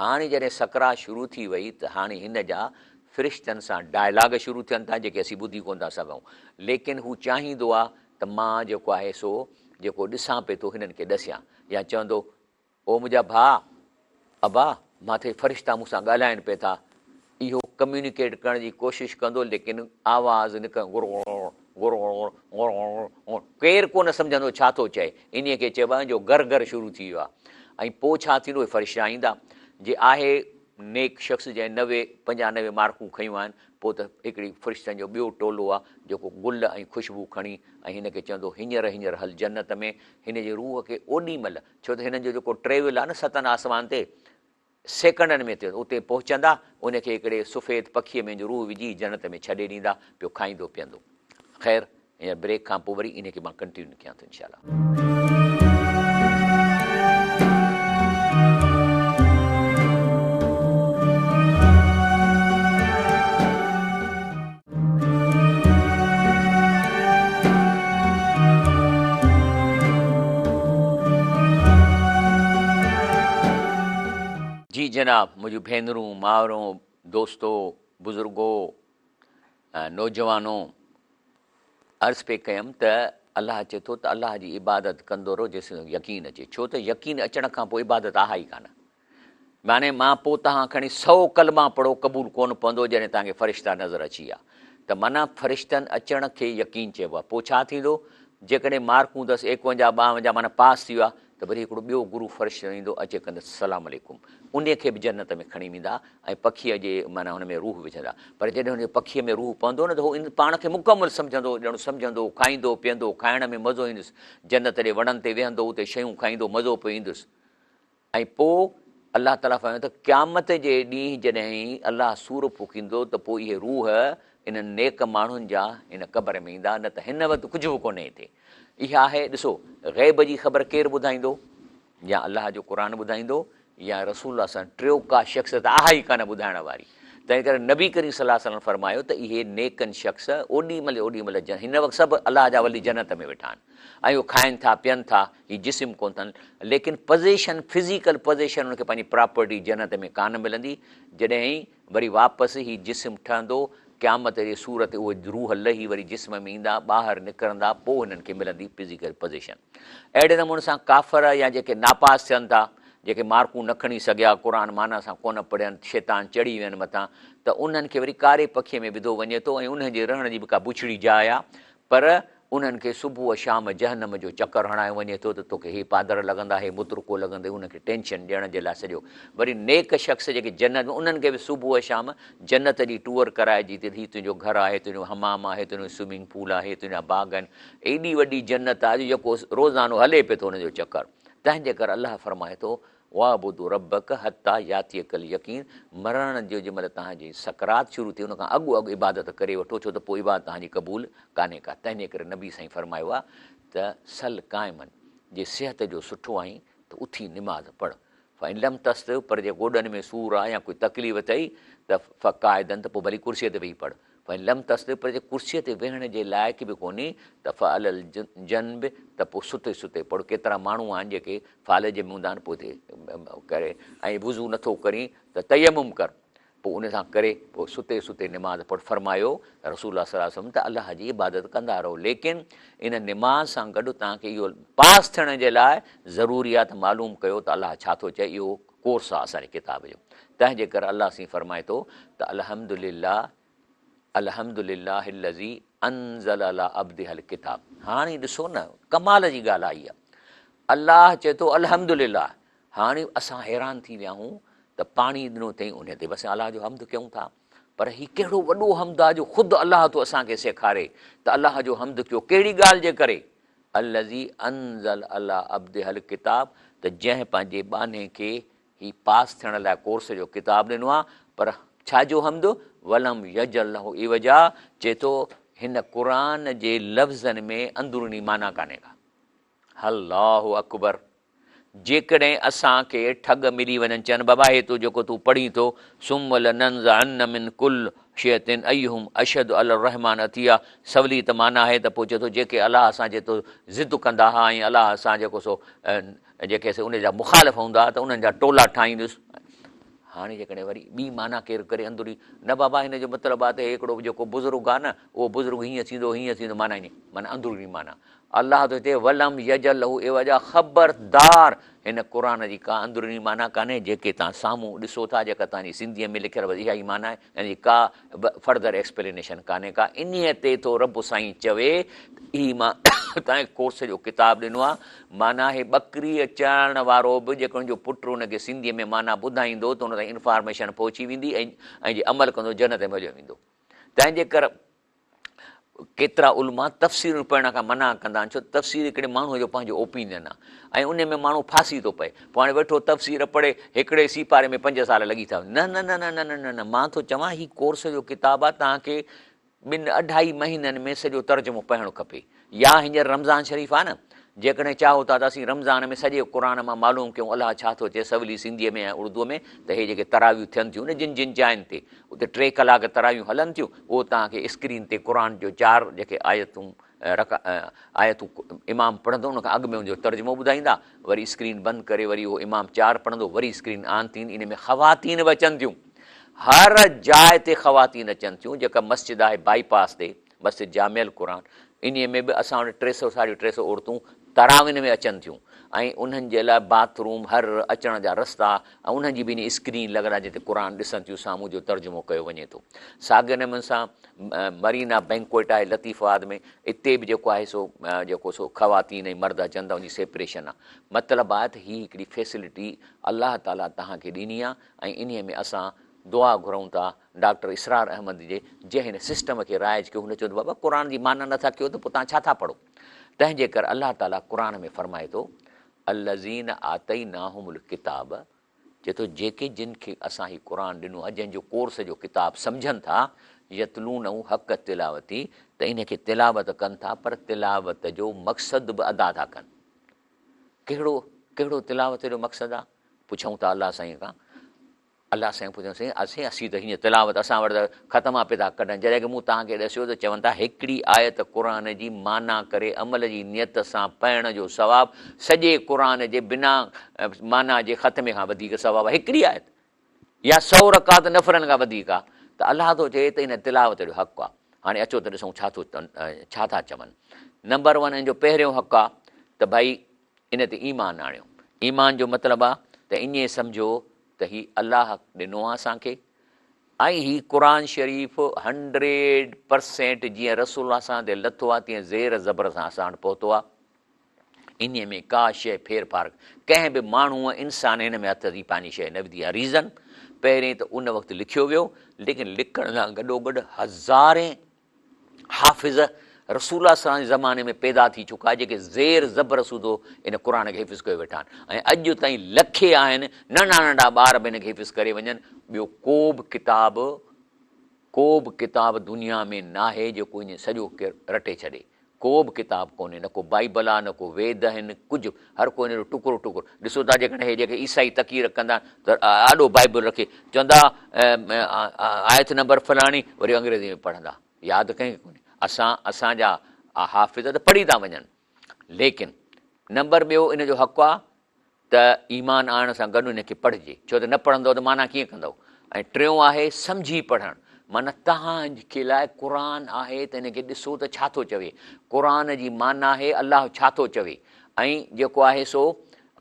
هاڻي جڏهن سڪرات شروع ٿي وئي ته هاڻي هن جا فرشتن سان ڊائلاگ شروع ٿين ٿا جيڪي اسين ٻڌي ڪونه ٿا سگهون ليڪن هو چاهيندو آهي ته مان جيڪو آهي سو جيڪو ڏسان پئي ٿو هنن کي ڏسيان يا چوندو او منهنجا ڀاء، ابا، مٿي فرشتا مون سان ڳالهائن پئي ٿا. اهو ڪميونيڪيٽ ڪرڻ جي ڪوشش ڪندو ليڪن آواز نڪرندو گر گر گر گر گر گر گر ڪير ڪونه سمجهندو ڇا ٿو چئي. انهيء کي چئبو آهي جو گر گر شروع ٿي ويو آهي ۽ پوء ڇا ٿيندو اهي فرشتا ايندا. جي آهي نيڪ شخص جنهن نوي پنجانوي مارڪون کنيون آهن پوء ته هڪڙي فرشتن جو ٻيو ٽولو آهي جيڪو گل ۽ خوشبو کڻي ۽ هن کي چوندو هينئر هينئر هل جنت ۾ هن جي روح کي اوڏي مهل ڇو ته هنن جو جيڪو ٽريول آهي نه ستن آسمان تي سيڪنڊن ۾ ٿئي ٿو اتي پهچندا ان کي هڪڙي سفيد پکيء ۾ روح وجهي جنت ۾ ڇڏي ڏيندا پيو کائيندو پيئندو خير هينئر بريڪ کان پوء وري ان کي مان ڪنٽينيو ڪيان ٿو انشاء الله. جي جناب منهنجون ڀينرون، مائرون، دوستو، بزرگو ۽ نوجوانو عرض پئي ڪيم ته الله چئي ٿو ته الله جي عبادت ڪندو رهو جيسين يقين اچي ڇو ته يقين اچڻ کان پوء عبادت آهي ئي ڪانه. معني مان پوء توهان کڻي سئو ڪلما پڙهو قبول ڪونه پوندو جڏهن توهان کي فرشتا نظر اچي ويا ته معنيٰ فرشتن اچڻ کي يقين چئبو آهي پوء ڇا ٿيندو جيڪڏهن مارڪون اٿس ايڪونجاهه ٻاونجاهه معنيٰ پاس ٿي ويو آهي ته وري هڪڙو ٻيو گرو فرشتو ايندو اچي ڪندس سلام عليڪم انهي کي به جنت ۾ کڻي ويندا ۽ پکيء جي معنيٰ هن ۾ روح وجهندا پر جڏهن هن جي پکيء ۾ روح پوندو نه ته هو پاڻ کي مڪمل سمجهندو ڄڻ سمجهندو کائيندو پيئندو کائڻ ۾ مزو ايندس جنت جي وڻن تي ويهندو اتي شيون کائيندو مزو پيو ايندس ۽ پوء الله تعاليٰ فرمايو ته قيامت جي ڏينهن جڏهن الله صور ڦوڪيندو ته پوء اهي روح انهن نيڪ ماڻهن جا هن قبر ۾ ايندا نه ته هن وقت ڪجهه به ڪونهي هتي. اها آهي ڏسو غيب جي خبر ڪير ٻڌائيندو؟ يا الله جو قرآن ٻڌائيندو يا رسول الله صلي الله عليه وسلم ٽيو ڪا شخصيت آهي ئي ڪانه ٻڌائڻ واري. تنهن ڪري نبي ڪريم صلي الله عليه وسلم فرمايو ته اهي نيڪن شخص اوڏي مهل اوڏي مهل هن وقت سڀ الله جا ولي جنت ۾ ويٺا آهن ۽ اهي کائن ٿا پين ٿا هي جسم ڪونه اٿن ليڪن پزيشن فزيڪل پزيشن ان کي پنهنجي پراپرٽي جنت ۾ ڪانه ملندي جڏهن وري واپس هي جسم ٺهندو قيامت جي صور تي اهي روح لهي وري جسم ۾ ايندا ٻاهر نڪرندا پوء هنن کي ملندي فزيڪل پزيشن اهڙي نموني سان ڪافر يا جيڪي ناپاس ٿين ٿا جيڪي مارڪون نه کڻي سگهيا قرآن معنيٰ سان ڪونه پڙهين شيطان چڙهي وين مٿان ته انهن کي وري ڪاري پکي ۾ وڌو وڃي ٿو ۽ انهن جي رهڻ جي به ڪا بڇڙي جاء آهي پر انهن کي صبح شام جهنم جو چڪر هڻايو وڃي ٿو ته توکي هي پادر لڳندا، هي مترڪو لڳندئي، انهن کي ٽينشن ڏيڻ جي لاء سڄو وري نيڪ شخص جيڪي جنت ۾ انهن کي به صبح شام جنت جي ٽوئر ڪرائجي ٿي ته هي تنهنجو گهر آهي، تنهنجو حمام آهي، تنهنجو سوئمنگ پول آهي، تنهنجا باغ آهن، ايڏي وڏي جنت آهي جو جيڪو روزانو هلي پئي ٿو ان جو چڪر. تنهن جي ڪري الله فرمائي ٿو. واعبد ربک حتي ياتيک اليقين مرڻ جو جنهن مهل توهان جي سڪرات شروع ٿئي ان کان اڳ اڳ عبادت ڪري وٺو ڇو ته پوء عبادت توهان جي قبول ڪانهي ڪا تنهن جي ڪري نبي سائين فرمايو آهي ته صل قائما جي صحت جو سٺو آهين ته اٿي نماز پڙهه فان لم تستطع پر جي گوڏن ۾ سور آهي يا ڪوئي تڪليف اٿئي ته فقاعدا ته پوء ڀلي ڪرسي تي ويهي پڙهه فان لم تستطع پر جي ڪرسيء تي ويهڻ جي لائق به ڪونهي ته فعلي الجنب ته پوء ستي ستي پڙهه ڪيترا ماڻهو آهن جيڪي فالج ۾ هوندا آهن پوء اتي ڪري ۽ وضو نٿو ڪرين ته تيمم ڪر پوء ان سان ڪري پوء ستي ستي نماز پڙهه فرمايو رسول الله صلي الله عليه وسلم ته الله جي عبادت ڪندا رهو ليڪن ان نماز سان گڏ توهان کي اهو پاس ٿيڻ جي لاء ضروري آهي ته معلوم ڪيو ته الله ڇا ٿو چئي اهو ڪورس آهي اسان جي ڪتاب جو تنهن جي ڪري الله سائين فرمائي ٿو ته الحمد لله الحمد لله الذي انزل علي عبده الڪتاب هاڻي ڏسو نه ڪمال جي ڳالهه آئي آهي الله چئي ٿو الحمد لله هاڻي اسان حيران ٿي ويا آهيون ته پاڻي ڏنو اٿئي ان تي بس الله جو حمد ڪيون ٿا پر هي ڪهڙو وڏو حمد آهي جو خود الله ٿو اسان کي سيکاري ته الله جو حمد ڪيو ڪهڙي ڳالهه جي ڪري الذي انزل علي عبده الڪتاب ته جنهن پنهنجي ٻانهي کي هي پاس ٿيڻ لاء ڪورس جو ڪتاب ڏنو آهي پر ڇا جو حمد ولم يجعل له عوجا چئي ٿو هن قرآن جي لفظن ۾ اندروني معنيٰ ڪانهي ڪا. الله اڪبر جيڪڏهن اسان کي ٺڳ ملي وڃن چون بابا هي تون جيڪو تون پڙهين ٿو ثم لننزعن من ڪل شيعة ايهم اشهد علي الرحمٰن عطيه سولي ته معنيٰ آهي ته پوء چئي ٿو جيڪي الله سان جيتو ضد ڪندا ها ۽ الله سان جيڪو سو جيڪي سي ان جا مخالف هوندا ها ته انهن جا ٽولا ٺاهيندس. هاڻي جيڪڏهن وري ٻي معنيٰ ڪير ڪري اندري نه بابا هن جو مطلب آهي ته هي هڪڙو جيڪو بزرگ آهي نه اهو بزرگ هيئن ٿيندو هيئن ٿيندو معنيٰ ائين معنيٰ اندروني معنيٰ الله ٿو چئي ولم يجعل له عوجا خبردار هن قرآن جي ڪا اندروني معنيٰ ڪانهي جيڪي توهان سامهون ڏسو ٿا جيڪا توهان جي سنڌيء ۾ لکيل بس اها ئي معنيٰ آهي ان جي ڪا به فرڌر ايڪسپلينيشن ڪانهي ڪا انهيء تي ٿو رب سائين چوي ته هي مان توهان کي ڪورس جو ڪتاب ڏنو آهي معنيٰ هي ٻڪريء چارڻ وارو به جيڪڏهن ان جو پٽ ان کي سنڌيء ۾ معنيٰ ٻڌائيندو ته ان تائين انفارميشن پهچي ويندي ۽ جي عمل ڪندو جنت ۾ هليو ويندو تنهن جي ڪر ڪيترا علماء تفسيرون پڙهڻ کان منع ڪندا آهن ڇو ته تفسير هڪڙي ماڻهوء جو پنهنجو اوپينين آهي ۽ ان ۾ ماڻهو ڦاسي ٿو پئي پوء هاڻي ويٺو تفسير پڙهي هڪڙي سيپاري ۾ پنج سال لڳي ٿا وڃن نه نه نه نه نه نه نه نه مان ٿو چوان هي ڪورس جو ڪتاب آهي توهان کي ٻن اڍائي مهينن ۾ سڄو ترجمو پڙهڻ کپي يا هينئر رمضان شريف آهي نه جيڪڏهن چاهو ٿا ته اسين رمضان ۾ سڄي قرآن مان معلوم ڪيون الله ڇا ٿو چئي سولي سنڌيء ۾ ۽ اردوء ۾ ته هي جيڪي تراويحون ٿين ٿيون نه جن جن جاين تي اتي ٽي ڪلاڪ تراويحون هلن ٿيون اهو توهان کي اسڪرين تي قرآن جو چار جيڪي آيتون آيتون امام پڙهندو ان کان اڳ ۾ ان جو ترجمو ٻڌائيندا وري اسڪرين بند ڪري وري اهو امام چار پڙهندو وري اسڪرين آن ٿيندي ان ۾ خواتين به اچن ٿيون هر جاء تي خواتين اچن ٿيون جيڪا مسجد آهي بائي پاس تي مسجد جامع القرآن انهيء ۾ به اسان وٽ ٽي سئو ساڍي ٽي سئو عورتون تراوين ۾ اچن ٿيون ۽ انهن جي لاء باٿ روم هر اچڻ جا رستا ۽ انهن جي به انهي اسڪرين لڳل آهي جتي قرآن ڏسن ٿيون سامهون جو ترجمو ڪيو وڃي ٿو. ساڳئي نموني سان مرينا بينڪوئٽ آهي لطيف آباد ۾ اتي به جيڪو آهي سو جيڪو سو خواتين ۽ مرد اچن ٿا ان جي سيپريشن آهي مطلب آهي ته هي هڪڙي فيسلٽي الله تعالي توهان کي ڏني آهي ۽ انهي ۾ اسان دعا گهرون ٿا ڊاڪٽر اسرار احمد جي جنهن هن سسٽم کي رائج ڪيو هن چيو ته بابا قرآن جي معنيٰ نٿا ڪيو ته پوء توهان ڇا ٿا پڙهو تنهن جي ڪري الله تعاليٰ قرآن ۾ فرمائي ٿو الذين آتيناهم الڪتاب چئي ٿو جيڪي جن کي اسان هي قرآن ڏنو آهي جنهن جو ڪورس جو ڪتاب سمجهن ٿا يتلونه حق تلاوتي ته ان کي تلاوت ڪن ٿا پر تلاوت جو مقصد به ادا ٿا ڪن ڪهڙو ڪهڙو تلاوت جو مقصد آهي پڇون ٿا الله سائين کان الله سائين پڇيو سائين اسين اسين ته هيئن تلاوت اسان وٽ ته ختما پئي ٿا ڪڍن جڏهن ڪه مون توهان کي ڏسيو ته چون ٿا هڪڙي آيت قرآن جي معنيٰ ڪري عمل جي نيت سان پڙهڻ جو ثواب سڄي قرآن جي بنا معنيٰ جي ختمي کان وڌيڪ ثواب آهي هڪڙي آيت يا سو رڪعت نفلن کان وڌيڪ آهي ته الله ٿو چئي ته ان تلاوت جو حق آهي هاڻي اچو ته ڏسون ڇا ٿو ڇا ٿا چون نمبر ون ان جو پهريون حق آهي ته ڀائي ان تي ايمان آڻيو. ايمان جو مطلب آ ته ائين سمجهو ته هي الله ڏنو آ اسان کي ۽ هي قرآن شريف هنڊريڊ پرسينٽ جيئن رسول الله صلعم تي لٿو آ تيئن زير زبر سان اسان وٽ پهتو آ. انهي ۾ ڪا شيء ڦير ڦار ڪنهن به ماڻهوء انسان هن ۾ هٿ جي پنهنجي شيء نه وڌي آ. ريزن پهرين ته ان وقت لکيو ويو ليڪن لکڻ سان گڏوگڏ هزارين حافظ رسول الله صلي الله جي زماني ۾ پيدا ٿي چڪا جيڪي زير زبر سوڌو ان قرآن کي حفظ ڪيو ويٺا آهن ۽ اڄ تائين لکين آهن ننڍا ننڍا ٻار به ان کي حفظ ڪري وڃن ٻيو ڪو به ڪتاب ڪو به ڪتاب دنيا ۾ ناهي جيڪو ائين سڄو رٽي ڇڏي ڪو به ڪتاب ڪونهي، نه ڪو بائيبل آ، نه ڪو ويد آهن، ڪجهه، هر ڪو ان جو ٽڪرو ٽڪرو، ڏسو ٿا جيڪڏهن هي جيڪي عيسائي تقرير ڪندا آهن ته آڏو بائيبل رکي چوندا آيت نمبر فلاڻي وري انگريزي ۾ پڙهندا، ياد ڪنهن کي ڪونهي، اسان اسان جا حافظ ته پڙهي ٿا وڃن، ليڪن نمبر ٻيو ان جو حق آ ته ايمان آڻڻ سان گڏ ان کي پڙهجي، ڇو ته نه پڙهندؤ ته معنيٰ ڪيئن ڪندؤ؟ ۽ ٽيون آهي سمجهي پڙهڻ، معنيٰ توهان کي لاء قرآن آهي ته ان کي ڏسو ته ڇا ٿو چوي، قرآن جي معنيٰ آهي الله ڇا ٿو چوي ۽ جيڪو آهي سو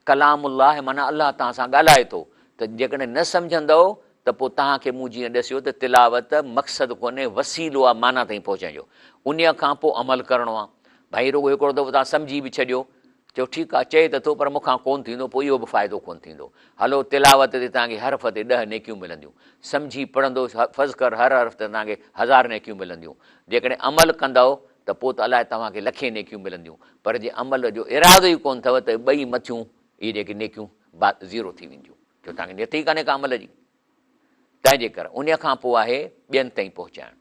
ڪلام الله معنيٰ الله توهان سان ڳالهائي ٿو ته جيڪڏهن نه سمجهندؤ ته پوء توهان کي مون جيئن ڏسيو ته تلاوت مقصد ڪونهي وسيلو آهي معنيٰ تائين پهچڻ جو، انهيء کان پوء عمل ڪرڻو آهي. ڀائي رڳو هڪڙو دفعو توهان سمجهي به ڇڏيو چيو ٺيڪ آ، چئي ته ٿو پر مون کان ڪونه ٿيندو، پوء اهو به فائدو ڪونه ٿيندو. هلو تلاوت تي توهان کي حرف تي ڏهه نيڪيون ملنديون. سمجهي پڙهندو فرض ڪر هر حرف تي توهان کي هزار نيڪيون ملنديون. جيڪڏهن عمل ڪندؤ ته پوء ته الائي توهان کي لکين نيڪيون ملنديون. پر جي عمل جو ارادو ئي ڪونه اٿو ته ٻئي مٿيون اهي جيڪي نيڪيون زيرو ٿي وينديون. ڇو توهان کي نيت ئي ڪانهي ڪا عمل جي. تنهن جي ڪري انهيء کان پوء آهي ٻين تائين پهچائڻ.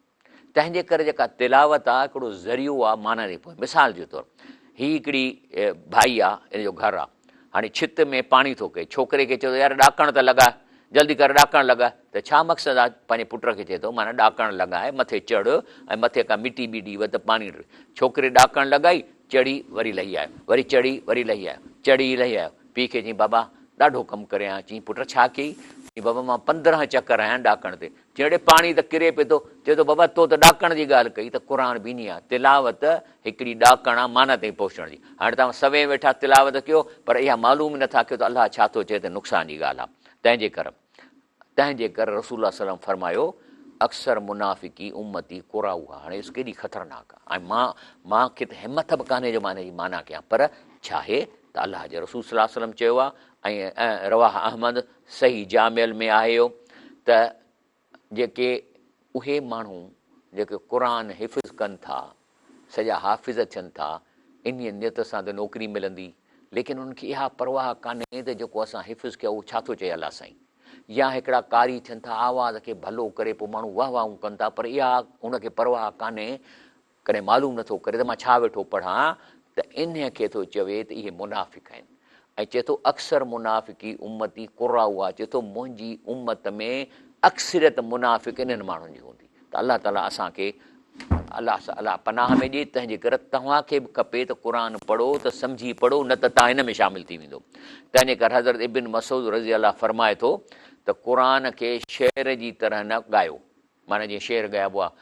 تنهن جي ڪري جيڪا تلاوت آ هڪڙو ذريعو آ معنيٰ تائين پهچڻ. مثال جي طور هي هڪڙي ڀائي آ ان جو گهر آ هاڻي ڇت ۾ پاڻي ٿو ڪهي ڇوڪري کي چئي ٿو يار ڏاڪڻ ته لڳاء جلدي ڪر ڏاڪڻ لڳاء ته ڇا مقصد آ پنهنجي پٽ کي چئي ٿو معنيٰ ڏاڪڻ لڳاء مٿي چڙهه ۽ مٿي ڪا مٽي ٻٽي وڌ ته پاڻي ڇوڪري ڏاڪڻ لڳائي چڙهي وري لهي آيو وري چڙهي وري لهي آيو چڙهي لهي آيو پيء کي چيائين بابا ڏاڍو ڪم ڪري آيان چيائين پٽ ڇا ڪيئي چيائين بابا مان 15 چڪر آيا آهن ڏاڪڻ تي چيائين اڙي پاڻي ته ڪري پئي ٿو چئي ٿو بابا تو ته ڏاڪڻ جي ڳالهه ڪئي ته قرآن به ائين آهي تلاوت هڪڙي ڏاڪڻ آهي معنيٰ تائين پهچڻ جي هاڻي توهان سوين ويٺا تلاوت ڪيو پر اها معلوم ئي نٿا ڪيو ته الله ڇا ٿو چئي ته نقصان جي ڳالهه آهي تنهن جي ڪري تنهن جي ڪري رسول الله صلي الله عليه وسلم فرمايو اڪثر منافقي امتي قراؤها هاڻي اس ڪيڏي خطرناڪ آهي ۽ مان مان کي ته همٿ به ڪانهي جو مان ان جي معنيٰ ڪيان پر ڇا آهي ته الله جي رسول صلي الله عليه وسلم چيو آهي ۽ رواه احمد صحيح جامع ۾ آهي اهو ته جيڪي اهي ماڻهو جيڪي قرآن حفظ ڪن ٿا، سڄا حافظ ٿين ٿا، انهيء نيت سان ته نوڪري ملندي، ليڪن انهن کي اها پرواهه ڪانهي ته جيڪو اسان حفظ ڪيو اهو ڇا ٿو چئي الله سائين. يا هڪڙا قاري ٿين ٿا، آواز کي ڀلو ڪري پوء ماڻهو واهه واهون ڪن ٿا، پر اها هن کي پرواهه ڪانهي ڪڏهن معلوم نٿو ڪري ته مان ڇا ويٺو پڙهان ته انهيء کي ٿو چوي ته اهي منافق آهن ۽ چئي ٿو اڪثر منافقي امتي قراء چئي ٿو منهنجي امت ۾ اڪثريت منافق انهن ماڻهن جي هوندي ته الله تعالي اسان کي الله الله پناهه ۾ ڏي تنهن جي ڪري توهان کي به کپي ته قرآن پڙهو ته سمجهي پڙهو نه ته توهان هن ۾ شامل ٿي ويندو تنهن جي ڪري حضرت ابن مسعود رضي الله فرمائي ٿو ته قرآن کي شعر جي طرح نه ڳايو معنيٰ جيئن شعر ڳائبو آهي،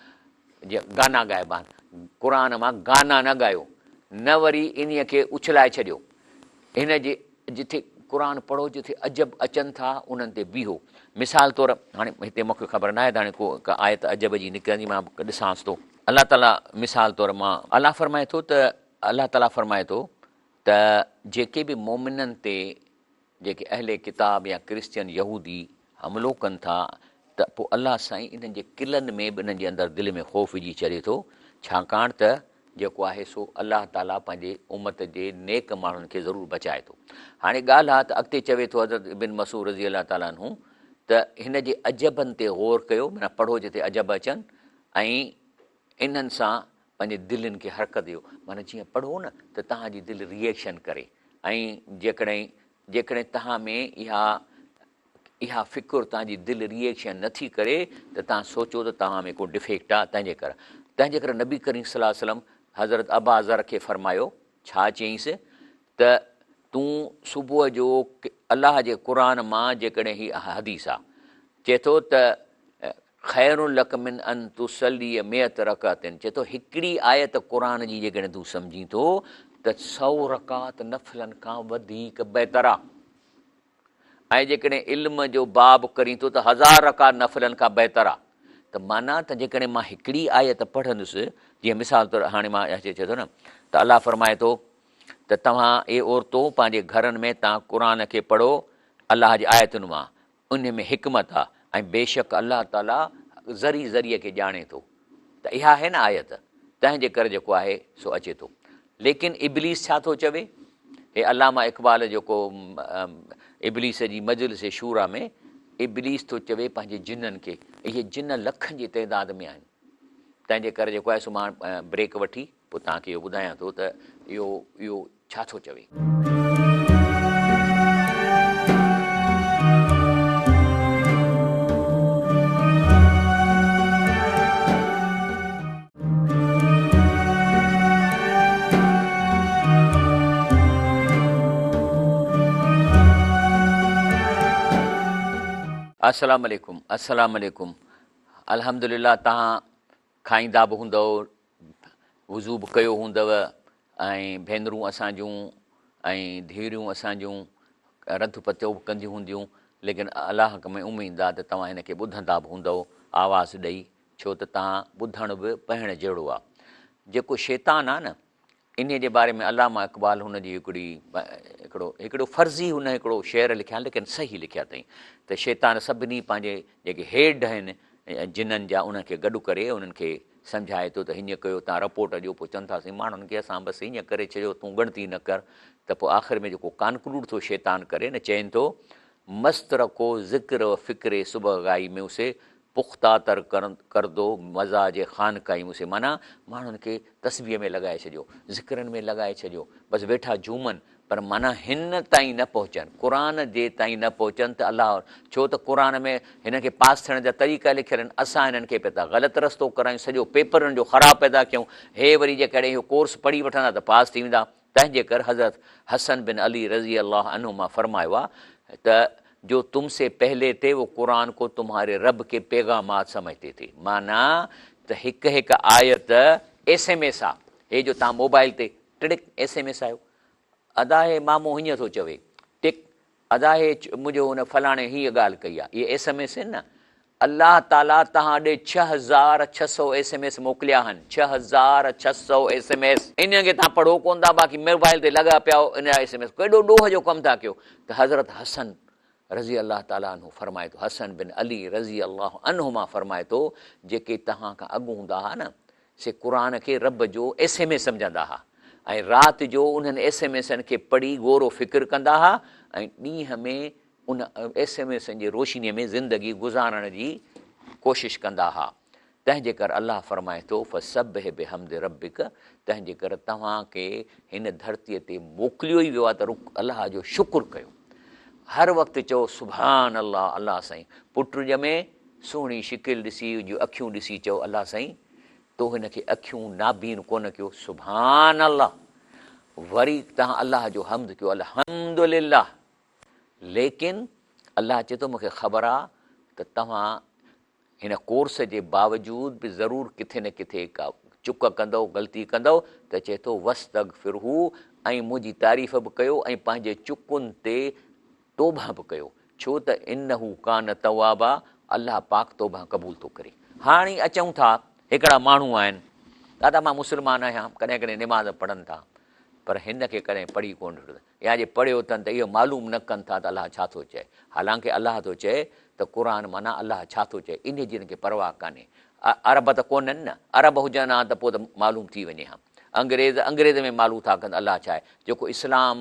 جيئن گانا ڳائبا آهن، قرآن مان گانا نه ڳايو. نه وري انهيء کي اڇلائي ڇڏيو. هن جي جٿي قرآن پڙهو جٿي عجب اچن ٿا انهن تي بيهو. مثال طور هاڻي هتي مون کي خبر ناهي ته هاڻي ڪو ڪا آيت عجب جي نڪرندي مان ڏسانس ٿو. الله تعاليٰ مثال طور مان الله فرمائي ٿو ته الله تعاليٰ فرمائي ٿو ته جيڪي به مؤمنن تي جيڪي اهل ڪتاب يا ڪرسچن يهودي حملو ڪن ٿا ته پوء الله سائين انهن جي قلعن ۾ به انهن جي اندر دل ۾ خوف وجهي ڇڏي ٿو ڇاڪاڻ ته جيڪو آهي سو الله تعالي پنهنجي امت جي نيڪ ماڻهن کي ضرور بچائي ٿو. هاڻي ڳالهه آ ته اڳتي چوي ٿو حضرت ابن مسعود رضي الله تعالي عنه ته هن جي عجبن تي غور ڪيو معنيٰ پڙهو جتي عجب اچن ۽ انهن سان پنهنجي دلين کي حرڪت ڏيو معنيٰ جيئن پڙهو نه ته توهان جي دل ري ايڪشن ڪري ۽ جيڪڏهن جيڪڏهن توهان ۾ اها اها فڪر توهان جي دل ري ايڪشن نه ٿي ڪري ته توهان سوچو ته توهان ۾ ڪو ڊفيڪٽ آ تنهن جي ڪري تنهن جي ڪري نبي ڪريم صلي الله عليه وسلم حضرت ابا ذر کي فرمايو ڇا چيائينس ته تون صبح جو الله جي قرآن مان جيڪڏهن هي حديث آ چئي ٿو ته خير لک من ان تصلي مئة رڪعة چئي ٿو هڪڙي آيت قرآن جي جيڪڏهن تون سمجهين ٿو ته سئو رڪعت نفلن کان وڌيڪ بهتر آ ۽ جيڪڏهن علم جو باب ڪرين ٿو ته هزار رڪعت نفلن کان بهتر آ ته معنيٰ ته جيڪڏهن مان هڪڙي آيت پڙهندس جيئن مثال طور هاڻي مان چئي ٿو نه ته الله فرمائي ٿو ته توهان اي عورتو پنهنجي گهرن ۾ توهان قرآن کي پڙهو الله جي آيتن مان انهي ۾ حڪمت آ ۽ بيشڪ الله تعالي ذري ذري کي ڄاڻي ٿو ته اها آهي نه آيت تنهن جي ڪري جيڪو آهي سو اچي ٿو ليڪن ابليس ڇا ٿو چوي هي علامه اقبال جيڪو ابليس جي مجلس شورا ۾ ابليس ٿو چوي پنهنجي جنن کي اهي جن لکن جي تعداد ۾ آهن تنهن جي ڪري جيڪو آهي سو مان بريڪ وٺي پوء توهان کي اهو ٻڌايان ٿو ته اهو اهو ڇا ٿو چوي. السلام عليڪم السلام عليڪم الحمدلله توهان کائيندا به هوندؤ وضو به ڪيو هوندؤ ۽ ڀينرون اسان جون ۽ ڌيئريون اسان جون رڌ پچاء به ڪنديون هونديون ليڪن الله ۾ اميد آ ته توهان هن کي ٻڌندا به هوندؤ آواز ڏئي ڇو ته توهان ٻڌڻ به پڙهڻ جهڙو آ جيڪو شيطان آ نه انهيء جي باري ۾ علامه اقبال هن جي هڪڙي هڪڙو هڪڙو فرضي هن هڪڙو شعر لکيا ليڪن صحيح لکيا اٿئي ته شيطان سڀني پنهنجي جيڪي هيڊ آهن جنن جا انهن کي گڏ ڪري انهن کي سمجهائي ٿو ته هيئن ڪيو تان رپورٽ ڏيو پوء چون ٿا سائين ماڻهن کي اسان بس هيئن ڪري ڇڏيو تون ڳڻتي نه ڪر ته پوء آخر ۾ جيڪو ڪانڪلوڊ ٿو شيطان ڪري نه چئين ٿو مست رکو ذڪر و فڪر صبح گاهي ۾ اسي پخته تر ڪردو مزاج خانقاهي مون سي معنيٰ ماڻهن کي تسبيح ۾ لڳائي ڇڏيو، ذڪرن ۾ لڳائي ڇڏيو، بس ويٺا جهومن پر معنيٰ هن تائين نه پهچن، قرآن جي تائين نه پهچن ته الله ڇو ته قرآن ۾ هنن کي پاس ٿيڻ جا طريقا لکيل آهن، اسان هنن کي پيا ٿا غلط رستو ڪرايون، سڄو پيپر هنن جو خراب پيدا ڪيون، هي وري جيڪڏهن اهو ڪورس پڙهي وٺندا ته پاس ٿي ويندا. تنهن جي ڪر حضرت حسن بن علي رضي الله عنهما فرمايو آ ته جو تم سي پهلي ٿي وو قرآن ڪو تمهاري رب ڪي پيغامات سمجهتي ٿي معنيٰ ته هڪ هڪ آيت ايس ايم ايس آ هي جو توهان موبائل تي ٽڙڪ ايس ايم ايس آيو ادا هي مامو هيئن ٿو چوي ٽڪ ادا هي منهنجو ان فلاڻي هيء ڳالهه ڪئي آ اهي ايس ايم ايس آهن نه الله تعالي توهان ڏي 6600 ايس ايم ايس موڪليا آهن 6600 ايس ايم ايس انهن کي توهان پڙهو ڪونه ٿا باقي موبائل تي لڳا پيا آهيو ان جا ايس ايم ايس ڪيڏو ڏوهه جو ڪم ٿا ڪيو ته حضرت حسن رضي الله تعالي عنه فرمائي ٿو حسن بن علي رضي الله عنهما فرمائي ٿو جيڪي توهان کان اڳ هوندا ها نه سي قرآن کي رب جو ايس ايم ايس سمجهندا ها ۽ رات جو انهن ايس ايم ايسن کي پڙهي غور و فڪر ڪندا ها ۽ ڏينهن ۾ ان ايس ايم ايسن جي روشنيء ۾ زندگي گذارڻ جي ڪوشش ڪندا ها. تنهن جي ڪر الله فرمائي ٿو، فسبح بحمد ربک تنهن جي ڪر توهان کي هن ڌرتيء تي موڪليو ئي ويو آهي ته رک الله جو شڪر ڪيو. هر وقت چئو سبحان الله الله سائين پٽ ڄمي سهڻي شڪل ڏسي جون اکيون ڏسي چئو الله سائين تو هن کي اکيون نابين ڪونه ڪيو سبحان الله وري توهان الله جو حمد ڪيو الحمدلله ليڪن الله چئي ٿو مون کي خبر آ ته توهان هن ڪورس جي باوجود به ضرور ڪٿي نه ڪٿي ڪا چڪ ڪندؤ، غلطي ڪندؤ، ته چئي ٿو واستغفره ۽ منهنجي تعريف به ڪيو ۽ پنهنجي چڪن تي توبه به ڪيو، ڇو ته انه ڪان توابا الله پاڪ توبه قبول ٿو ڪري. هاڻي اچون ٿا، هڪڙا ماڻهو آهن، دادا مان مسلمان آهيان، ڪڏهن ڪڏهن نماز پڙهن ٿا، پر هن کي ڪڏهن پڙهي ڪونه ڏٺو اٿن، يا جي پڙهيو اٿن ته اهو معلوم نه ڪن ٿا ته الله ڇا ٿو چئي، حالانڪه الله ٿو چئي ته قرآن معنيٰ الله ڇا ٿو چئي، انهيء جي هن کي پرواهه ڪانهي. عرب ته ڪونهن نه، عرب هجن ها ته پوء ته معلوم ٿي وڃي ها. انگريز، انگريز ۾ معلوم ٿا ڪن ته الله ڇا آهي. جيڪو اسلام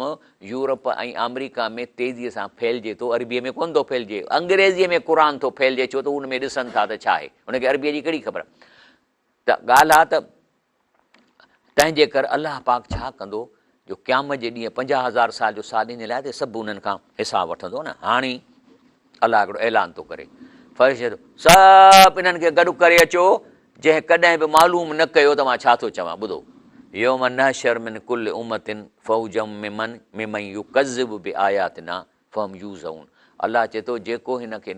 يورپ ۽ آمريڪا ۾ تيزيء سان ڦهلجي ٿو، عربيء ۾ ڪونه ٿو ڦهلجي. انگريزيء ۾ قرآن ٿو ڦهلجي ڇو ته هو ان ۾ ڏسن ٿا ته ڇا آهي. هن کي عربيء جي ڪهڙي خبر. ته ڳالهه آ ته تنهن جي ڪر الله پاڪ ڇا ڪندو جو قيامت جي ڏينهن 50,000 سال جو سال ان لاء ته سڀ انهن کان حساب وٺندو نه. هاڻي الله هڪڙو اعلان ٿو ڪري، فرشتي ٿو سڀ انهن کي گڏ ڪري اچو جنهن ڪڏهن به معلوم نه ڪيو ته مان ڇا ٿو چوان. ٻڌو، يوم نحشر من ڪل امة فوجا ممن يڪذب بآياتنا فهم يوزعون. الله چئي ٿو جيڪو هن کي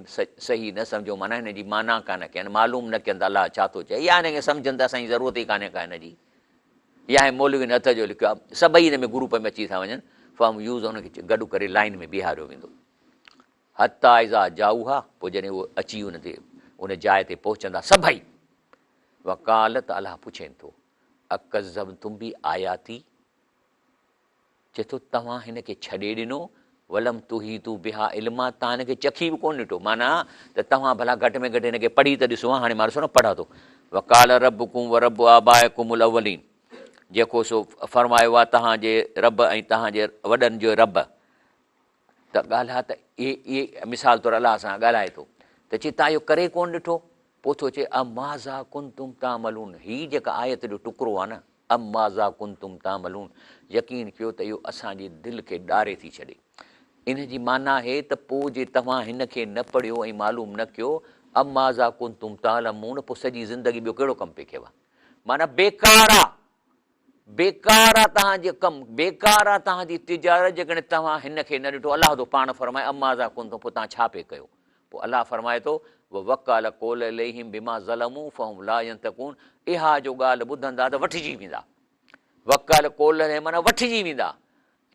صحيح نه سمجهيو معنيٰ هن جي معنيٰ ڪانه ڪين، معلوم نه ڪين ته الله ڇا ٿو چئي يا هن کي سمجهن ته اسان جي ضرورت ئي ڪانهي ڪا هن جي يا هي مولوين هٿ جو لکيو آهي، سڀئي هن ۾ گروپ ۾ اچي ٿا وڃن. فهم يوزعون کي گڏ ڪري لائن ۾ بيهاريو ويندو. حتيٰ اذا جاءوها پوء جڏهن اهي اچي ان تي ان جاء تي پهچندا سڀئي، وقال ته الله پڇين ٿو، اڪذبتم بآياتي چئي ٿو توهان هن کي ڇڏي ڏنو، ولم تحيطوا بها علما توهان هن کي چکي به ڪونه ڏٺو، معنيٰ ته توهان ڀلا گهٽ ۾ گهٽ هن کي پڙهي ته ڏسو ها، هاڻي مان ڏسو نه پڙهان ٿو، وقال ربڪم ورب آبائڪم الاولين جيڪو سو فرمايو آهي توهان جي رب ۽ توهان جي وڏن جو رب، ته ڳالهه ته اهي مثال طور الله سان ڳالهائي ٿو ته چئي توهان اهو ڪري ڪونه ڏٺو، پوء ٿو چئي اماذا ڪنتم تعملون هي جيڪا آيت جو ٽڪرو آهي نه اماذا ڪنتم تعملون يقين ڪيو ته اهو اسان جي دل کي ڏاري ٿي ڇڏي. ان جي معنيٰ آهي ته پوء جي توهان هن کي نه پڙهيو ۽ معلوم نه ڪيو اماذا ڪنتم تعلمون پوء سڄي زندگي ٻيو ڪهڙو ڪم پئي ڪيو معنيٰ بيڪار آ بيڪار آ توهان جي ڪم بيڪار آ توهان جي تجارت جيڪڏهن توهان هن کي نه ڏٺو الله ٿو پاڻ فرمائي اماذا ڪنتم پوء توهان ڇا پئي ڪيو پوء الله فرمائي ٿو، ووقع القول عليهم بما ظلموا فهم لا ينطقون اها جو ڳالهه ٻڌندا ته وٺجي ويندا. وقع القول عليهم معنيٰ وٺجي ويندا،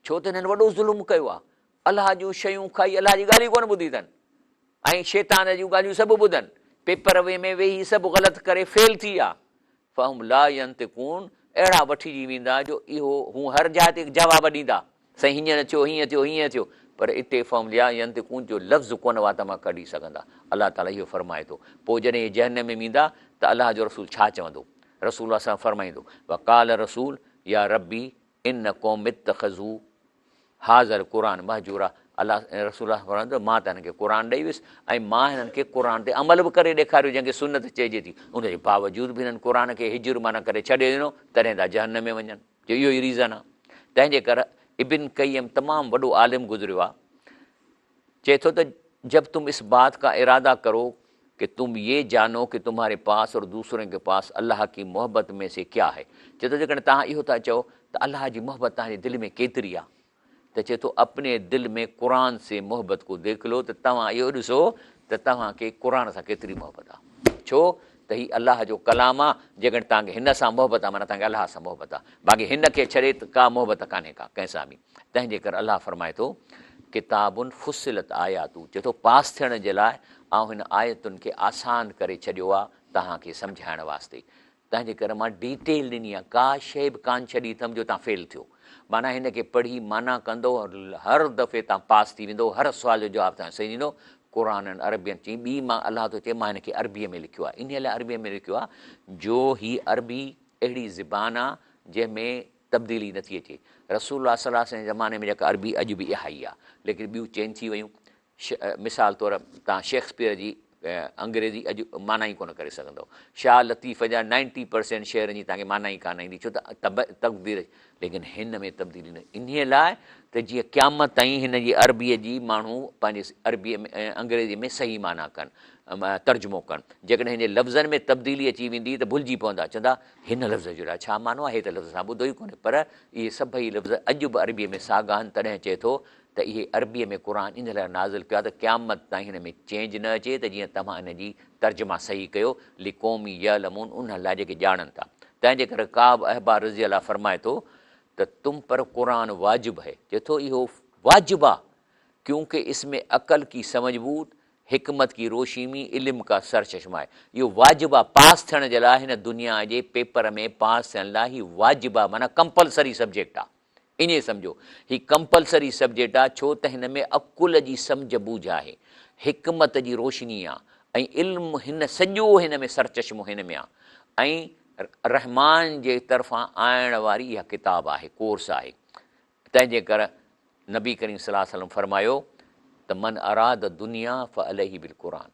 ڇو ته هنن وڏو ظلم ڪيو آهي. الله جون شيون کائي الله جي ڳالهه ئي ڪونه ٻڌي اٿن ۽ شيطان جون ڳالهيون سڀ ٻڌن. پيپر ۾ ويهي سڀ غلط ڪري فيل ٿي ويا. فهم لا ينطقون اهڙا وٺجي ويندا جو اهو هو هر جاء تي جواب ڏيندا سائين هيئن ٿيو هيئن ٿيو هيئن ٿيو پر اتي فهم لا ينطقون جو لفظ ڪونه وات مان ڪڍي سگهندا الله تعالي اهو فرمائي ٿو پوء جڏهن اهي جهنم ۾ ويندا ته الله جو رسول ڇا چوندو رسول الله صلي الله فرمائيندو وقال رسول يا ربي ان قوم اتخذوا هذا القرآن مهجورا الله رسول الله فرمائي ٿو مان ته هنن کي قرآن ڏئي ويس ۽ مان هنن کي قرآن تي عمل به ڪري ڏيکاريو جنهن کي سنت چئجي ٿي ان جي باوجود به هنن قرآن کي هجر معنيٰ ڪري ڇڏي ڏنو تڏهن ٿا جهنم ۾ وڃن جو اهو ئي ريزن آهي تنهن جي ڪري ابن قيم تمام وڏو عالم گذريو آهي چئي ٿو ته جب تم اس بات کا اراده کرو ڪه تم يه جانو ڪه تمهاري پاس اور دوسرون ڪي پاس الله ڪي محبت مين سي ڪيا هي چئي ٿو جيڪڏهن توهان اهو ٿا چئو ته الله جي محبت توهان جي دل ۾ ڪيتري آ ته چئي ٿو اپني دل ۾ قرآن سي محبت ڪو ديک لو ته توهان اهو ڏسو ته توهان کي قرآن سان ڪيتري محبت آ ڇو ته هي الله جو ڪلام آ جيڪڏهن توهان کي هن سان محبت آ معنيٰ توهان کي الله سان محبت آ باقي هن کي ڇڏي ته ڪا محبت ڪانهي ڪا ڪنهن سان به تنهن جي ڪري الله فرمائي ٿو، ڪتاب فصلت آياته چئي ٿو پاس ٿيڻ جي لاء آئون هن آيتن کي آسان ڪري ڇڏيو آ توهان کي سمجهائڻ واسطي تنهن جي ڪري مان ڊيٽيل ڏني آ ڪا شيء به ڪانه ڇڏي اٿم جو توهان فيل ٿيو معنيٰ هن کي پڙهي معنيٰ ڪندو هر دفعي توهان پاس ٿي ويندو هر سوال جو جواب توهان صحيح ڏيندو قرآن عربي چئي ٻي مان الله ٿو چئي مان هن کي عربيء ۾ لکيو آ انهيء لاء عربيء ۾ لکيو آ جو هي عربي اهڙي زبان آ جنهن ۾ تبديلي نه ٿي اچي. رسول الله صلي الله عليه وسلم جي زماني ۾ جيڪا عربي اڄ به اها ئي آهي، ليڪن ٻيون چينج ٿي ويون. مثال طور توهان شيڪسپيئر جي انگريزي اڄ معنيٰ ئي ڪونه ڪري سگهندؤ. شاهه لطيف جا نائنٽي پرسينٽ شعرن جي توهان کي معنيٰ ئي ڪانه ايندي ڇو ته تبديل ليڪن هن ۾ تبديلي نه انهيء لاء ته جيئن قيامت تائين هن جي عربيء جي ماڻهو پنهنجي عربيء ۾ انگريزيء ۾ صحيح معنيٰ ڪن ترجمو ڪن. جيڪڏهن هن جي لفظن ۾ تبديلي اچي ويندي ته ڀلجي پوندا چوندا هن لفظ جو الائي ڇا معنو آهي، هي ته لفظ اسان ٻڌو ئي ڪونهي، پر اهي سڀئي لفظ اڄ به عربيء ۾ ساڳا آهن، تڏهن چئي ٿو ته اهي عربيء ۾ قرآن ان لاء نازل ڪيو آهي ته قيامت تائين هن ۾ چينج نه اچي ته جيئن توهان ان جي ترجما صحيح ڪيو، لقوم يعلمون انهن لاء جيڪي ڄاڻن ٿا. تنهن جي ڪري ڪعب احبار رضي الله فرمائي ٿو ته تم پر قرآن واجب هي، چئي ٿو اهو واجب آ، ڪيونڪه اس ۾ عقل ڪي سمجھ بوجھ، حڪمت ڪي روشيمي، علم ڪا سرچشمه هي. اهو واجب آ، پاس ٿيڻ جي لاء هن دنيا جي پيپر ۾ پاس ٿيڻ لاء هي واجب آ، معنيٰ ڪمپلسري سبجيڪٽ آ. ائين سمجهو هي ڪمپلسري سبجيڪٽ آ ڇو ته هن ۾ عقل جي سمجهه ٻوجهه آهي، حڪمت جي روشني آ ۽ علم هن سڄو هن ۾ سرچشمو هن ۾ آ ۽ رحمان جي طرفان آڻڻ واري اها ڪتاب آهي، ڪورس آهي. تنهن جي ڪر نبي ڪريم صلي الله عليه وسلم فرمايو ته من اراد الدنيا فعليه بالقرآن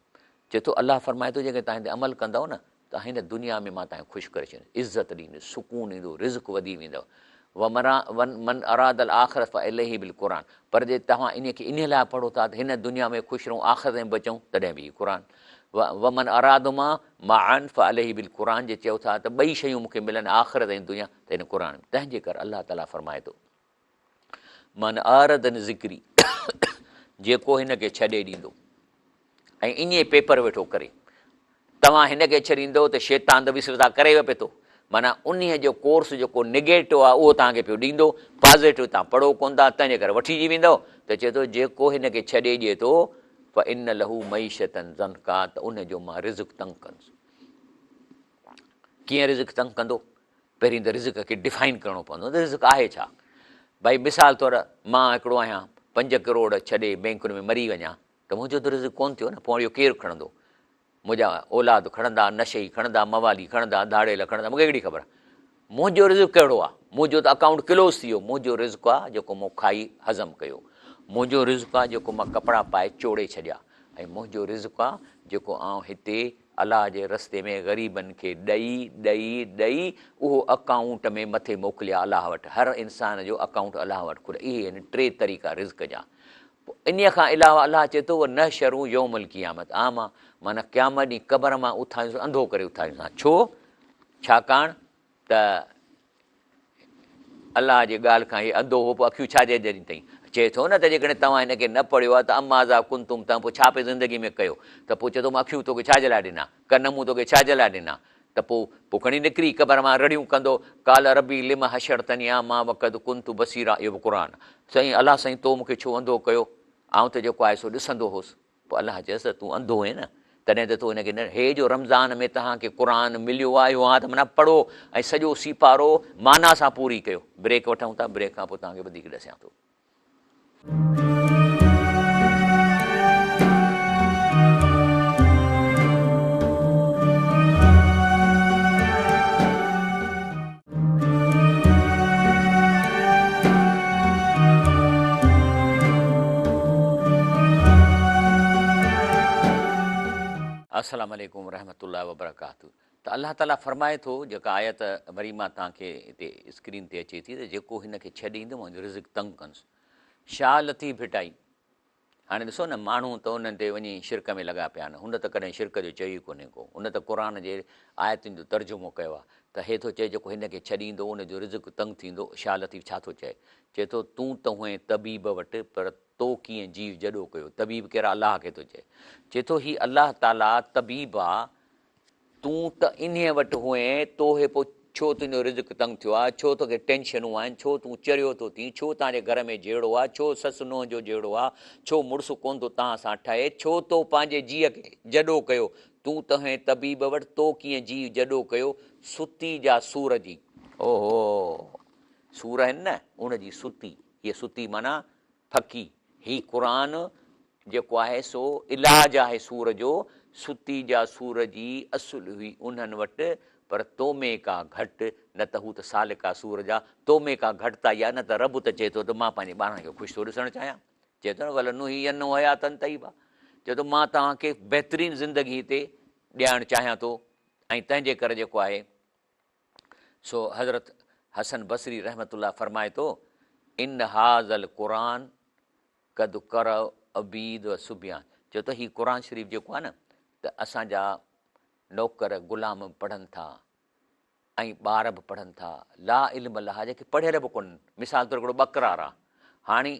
چئي ٿو الله فرمائي ٿو جيڪڏهن توهان هن تي عمل ڪندؤ نه ته هن دنيا ۾ مان توهان کي خوش ڪري ڇڏيندس، عزت ڏيندس، سڪون ايندو، رزق وڌي ويندو. ومن اراد الاخرة فعليه بالقرآن پر جي توهان انهي کي انهي لاء پڙهو ٿا ته هن دنيا ۾ خوش رهون آخرت ۾ بچون تڏهن به هي قرآن. ومن ارادهما معا فعليه بالقرآن جي چئو ٿا ته ٻئي شيون مون کي ملن آخرت ۽ دنيا ته هن قرآن ۾. تنهن جي ڪري الله تعاليٰ فرمائي ٿو. من اعرض عن ذڪري جيڪو هن کي ڇڏي ڏيندو ۽ ائين پيپر ويٺو ڪري توهان هن کي ڇڏيندو ته شيطان ته وسوسا ڪري پئي ٿو معنيٰ انهيء جو ڪورس جيڪو نگيٽو آهي اهو توهان کي پيو ڏيندو پازيٽو توهان پڙهو ڪونه ٿا تنهن جي ڪري وٺي ويندو ته چئي ٿو جيڪو هن کي ڇڏي ڏئي ٿو فإن له معيشة ضنڪا ته ان جو مان رزق تنگ ڪندس ڪيئن رزق تنگ ڪندو پهرين ته رزق کي ڊفائن ڪرڻو پوندو ته رزق آهي ڇا؟ ڀائي مثال طور مان هڪڙو آهيان پنج ڪروڙ ڇڏي بينڪن ۾ مري وڃان ته منهنجو ته رزق ڪونه ٿيو نه پوء اهو ڪير کڻندو؟ منهنجا اولاد کڻندا، نشئي کڻندا، موالي کڻندا، ڌاڙيل کڻندا، مونکي ڪهڙي خبر منهنجو رزق ڪهڙو آهي؟ منهنجو ته اڪائونٽ ڪلوز ٿي ويو، منهنجو رزق آهي جيڪو مون کائي هضم ڪيو، منهنجو رزق آهي جيڪو مان ڪپڙا پائي چوڙي ڇڏيا ۽ منهنجو رزق آهي جيڪو آئون هتي الله جي رستي ۾ غريبن کي ڏئي ڏئي ڏئي اهو اڪائونٽ ۾ مٿي موڪليا الله وٽ هر انسان جو اڪائونٽ الله وٽ کليا اهي آهن ٽي طريقا رزق جا پوء انهي کان علاوه الله چئي ٿو ونحشره يوم القيامت اعميٰ معنيٰ قيامت ڏينهن قبر مان اٿاريونس انڌو ڪري اٿاريونس ڇو ڇاڪاڻ ته الله جي ڳالهه کان هي انڌو هو پوء اکيون ڇا جي ڏني اٿئي؟ چئي ٿو نه ته جيڪڏهن توهان هن کي نه پڙهيو آهي ته اماذا ڪنتم توهان پوء ڇا پئي زندگي ۾ ڪيو ته پوء چئي ٿو مان اکيون توکي ڇا جي لاء ڏنا؟ ڪن مون توکي ڇا جي لاء ڏنا؟ ته پوء پوء کڻي نڪري قبر مان رڙيون ڪندو قال ربي لم حشرتني اعميٰ وقد ڪنت بصيرا اهو به قرآن سائين الله سائين تو مون کي ڇو انڌو ڪيو آئون ته جيڪو آهي سو ڏسندو هوس. پوء الله چيس ته تون انڌو هئين نه تڏهن ته تو هن کي نه هي جو رمضان ۾ توهان کي قرآن مليو آهي اهو ته معنيٰ پڙهو ۽ سڄو سيپارو معنيٰ سان پوري ڪيو بريڪ وٺون ٿا بريڪ کان پوء توهان کي وڌيڪ ڏسيان ٿو. السلام عليڪم ورحمة الله وبرڪاته ته الله تعالي فرمائي ٿو جيڪا آيت وري مان توهان کي هتي اسڪرين تي اچي ٿي ته جيڪو هن کي ڇڏيندو مان جو رزق تنگ ڪندس شاهه لطيف ڀٽائي هاڻي ڏسو نه ماڻهو ته انهن تي وڃي شرڪ ۾ لڳا پيا آهن، هن ته ڪڏهن شرڪ جو چيو ئي ڪونهي ڪو، هن ته قرآن جي آيتن جو ترجمو ڪيو آهي ته هي ٿو چئي جيڪو هن کي ڇڏيندو ان جو رزق تنگ ٿيندو، شاهه لطيف ڇا ٿو چئي؟ چئي ٿو تون ته هئين طبيب وٽ پر تو ڪيئن جيء جڏو ڪيو، طبيب ڪير آهي؟ الله کي ٿو چئي، چئي ٿو هي الله تعاليٰ طبيب آ، تون ته انهيء وٽ هئين، تو هي پوء ڇو تنهنجو رزق تنگ ٿيو آهي، ڇو توکي ٽينشنون آهن، ڇو تون چريو ٿو ٿين، ڇو توهان جي گهر ۾ جهيڙو آهي، ڇو سس نونهن جو جهيڙو آهي، ڇو مڙس ڪونه ٿو توهان سان ٺهي، ڇو تو پنهنجي جيء کي جڏو ڪيو، تون ته هئين طبيب وٽ، تو ڪيئن جيء جڏو ڪيو، ستي جا سور جي. اوهو! سور آهن نه، ان جي ستي، هيء ستي معنيٰ ڦڪي، هي قرآن جيڪو آهي سو علاج آهي سور جو، ستي جا سور جي اصل هئي انهن وٽ، پر تو ۾ ڪا گهٽ، نه ته هو ته سالڪ آ سور جا، تو ۾ ڪا گهٽتائي آ، نه ته رب ته چئي ٿو ته مان پنهنجي ٻانهن کي خوش ٿو ڏسڻ چاهيان، چئي ٿو نه ولنحيينهم حياة طيبة، چئي ٿو مان توهان کي بهترين زندگي هتي ڏيارڻ چاهيان ٿو ۽ تنهن جي ڪري جيڪو آهي. سو حضرت حسن بصري رحمة الله فرمائي ٿو، ان هذا القرآن قد قرأ عبيد و صبيان چئي ٿو هي قرآن شريف جيڪو آهي نه ته اسان جا نوڪر غلام به پڙهن ٿا ۽ ٻار به پڙهن ٿا لا علم لها جيڪي پڙهيل به ڪونهن مثال طور هڪڙو ٻڪرار آهي هاڻي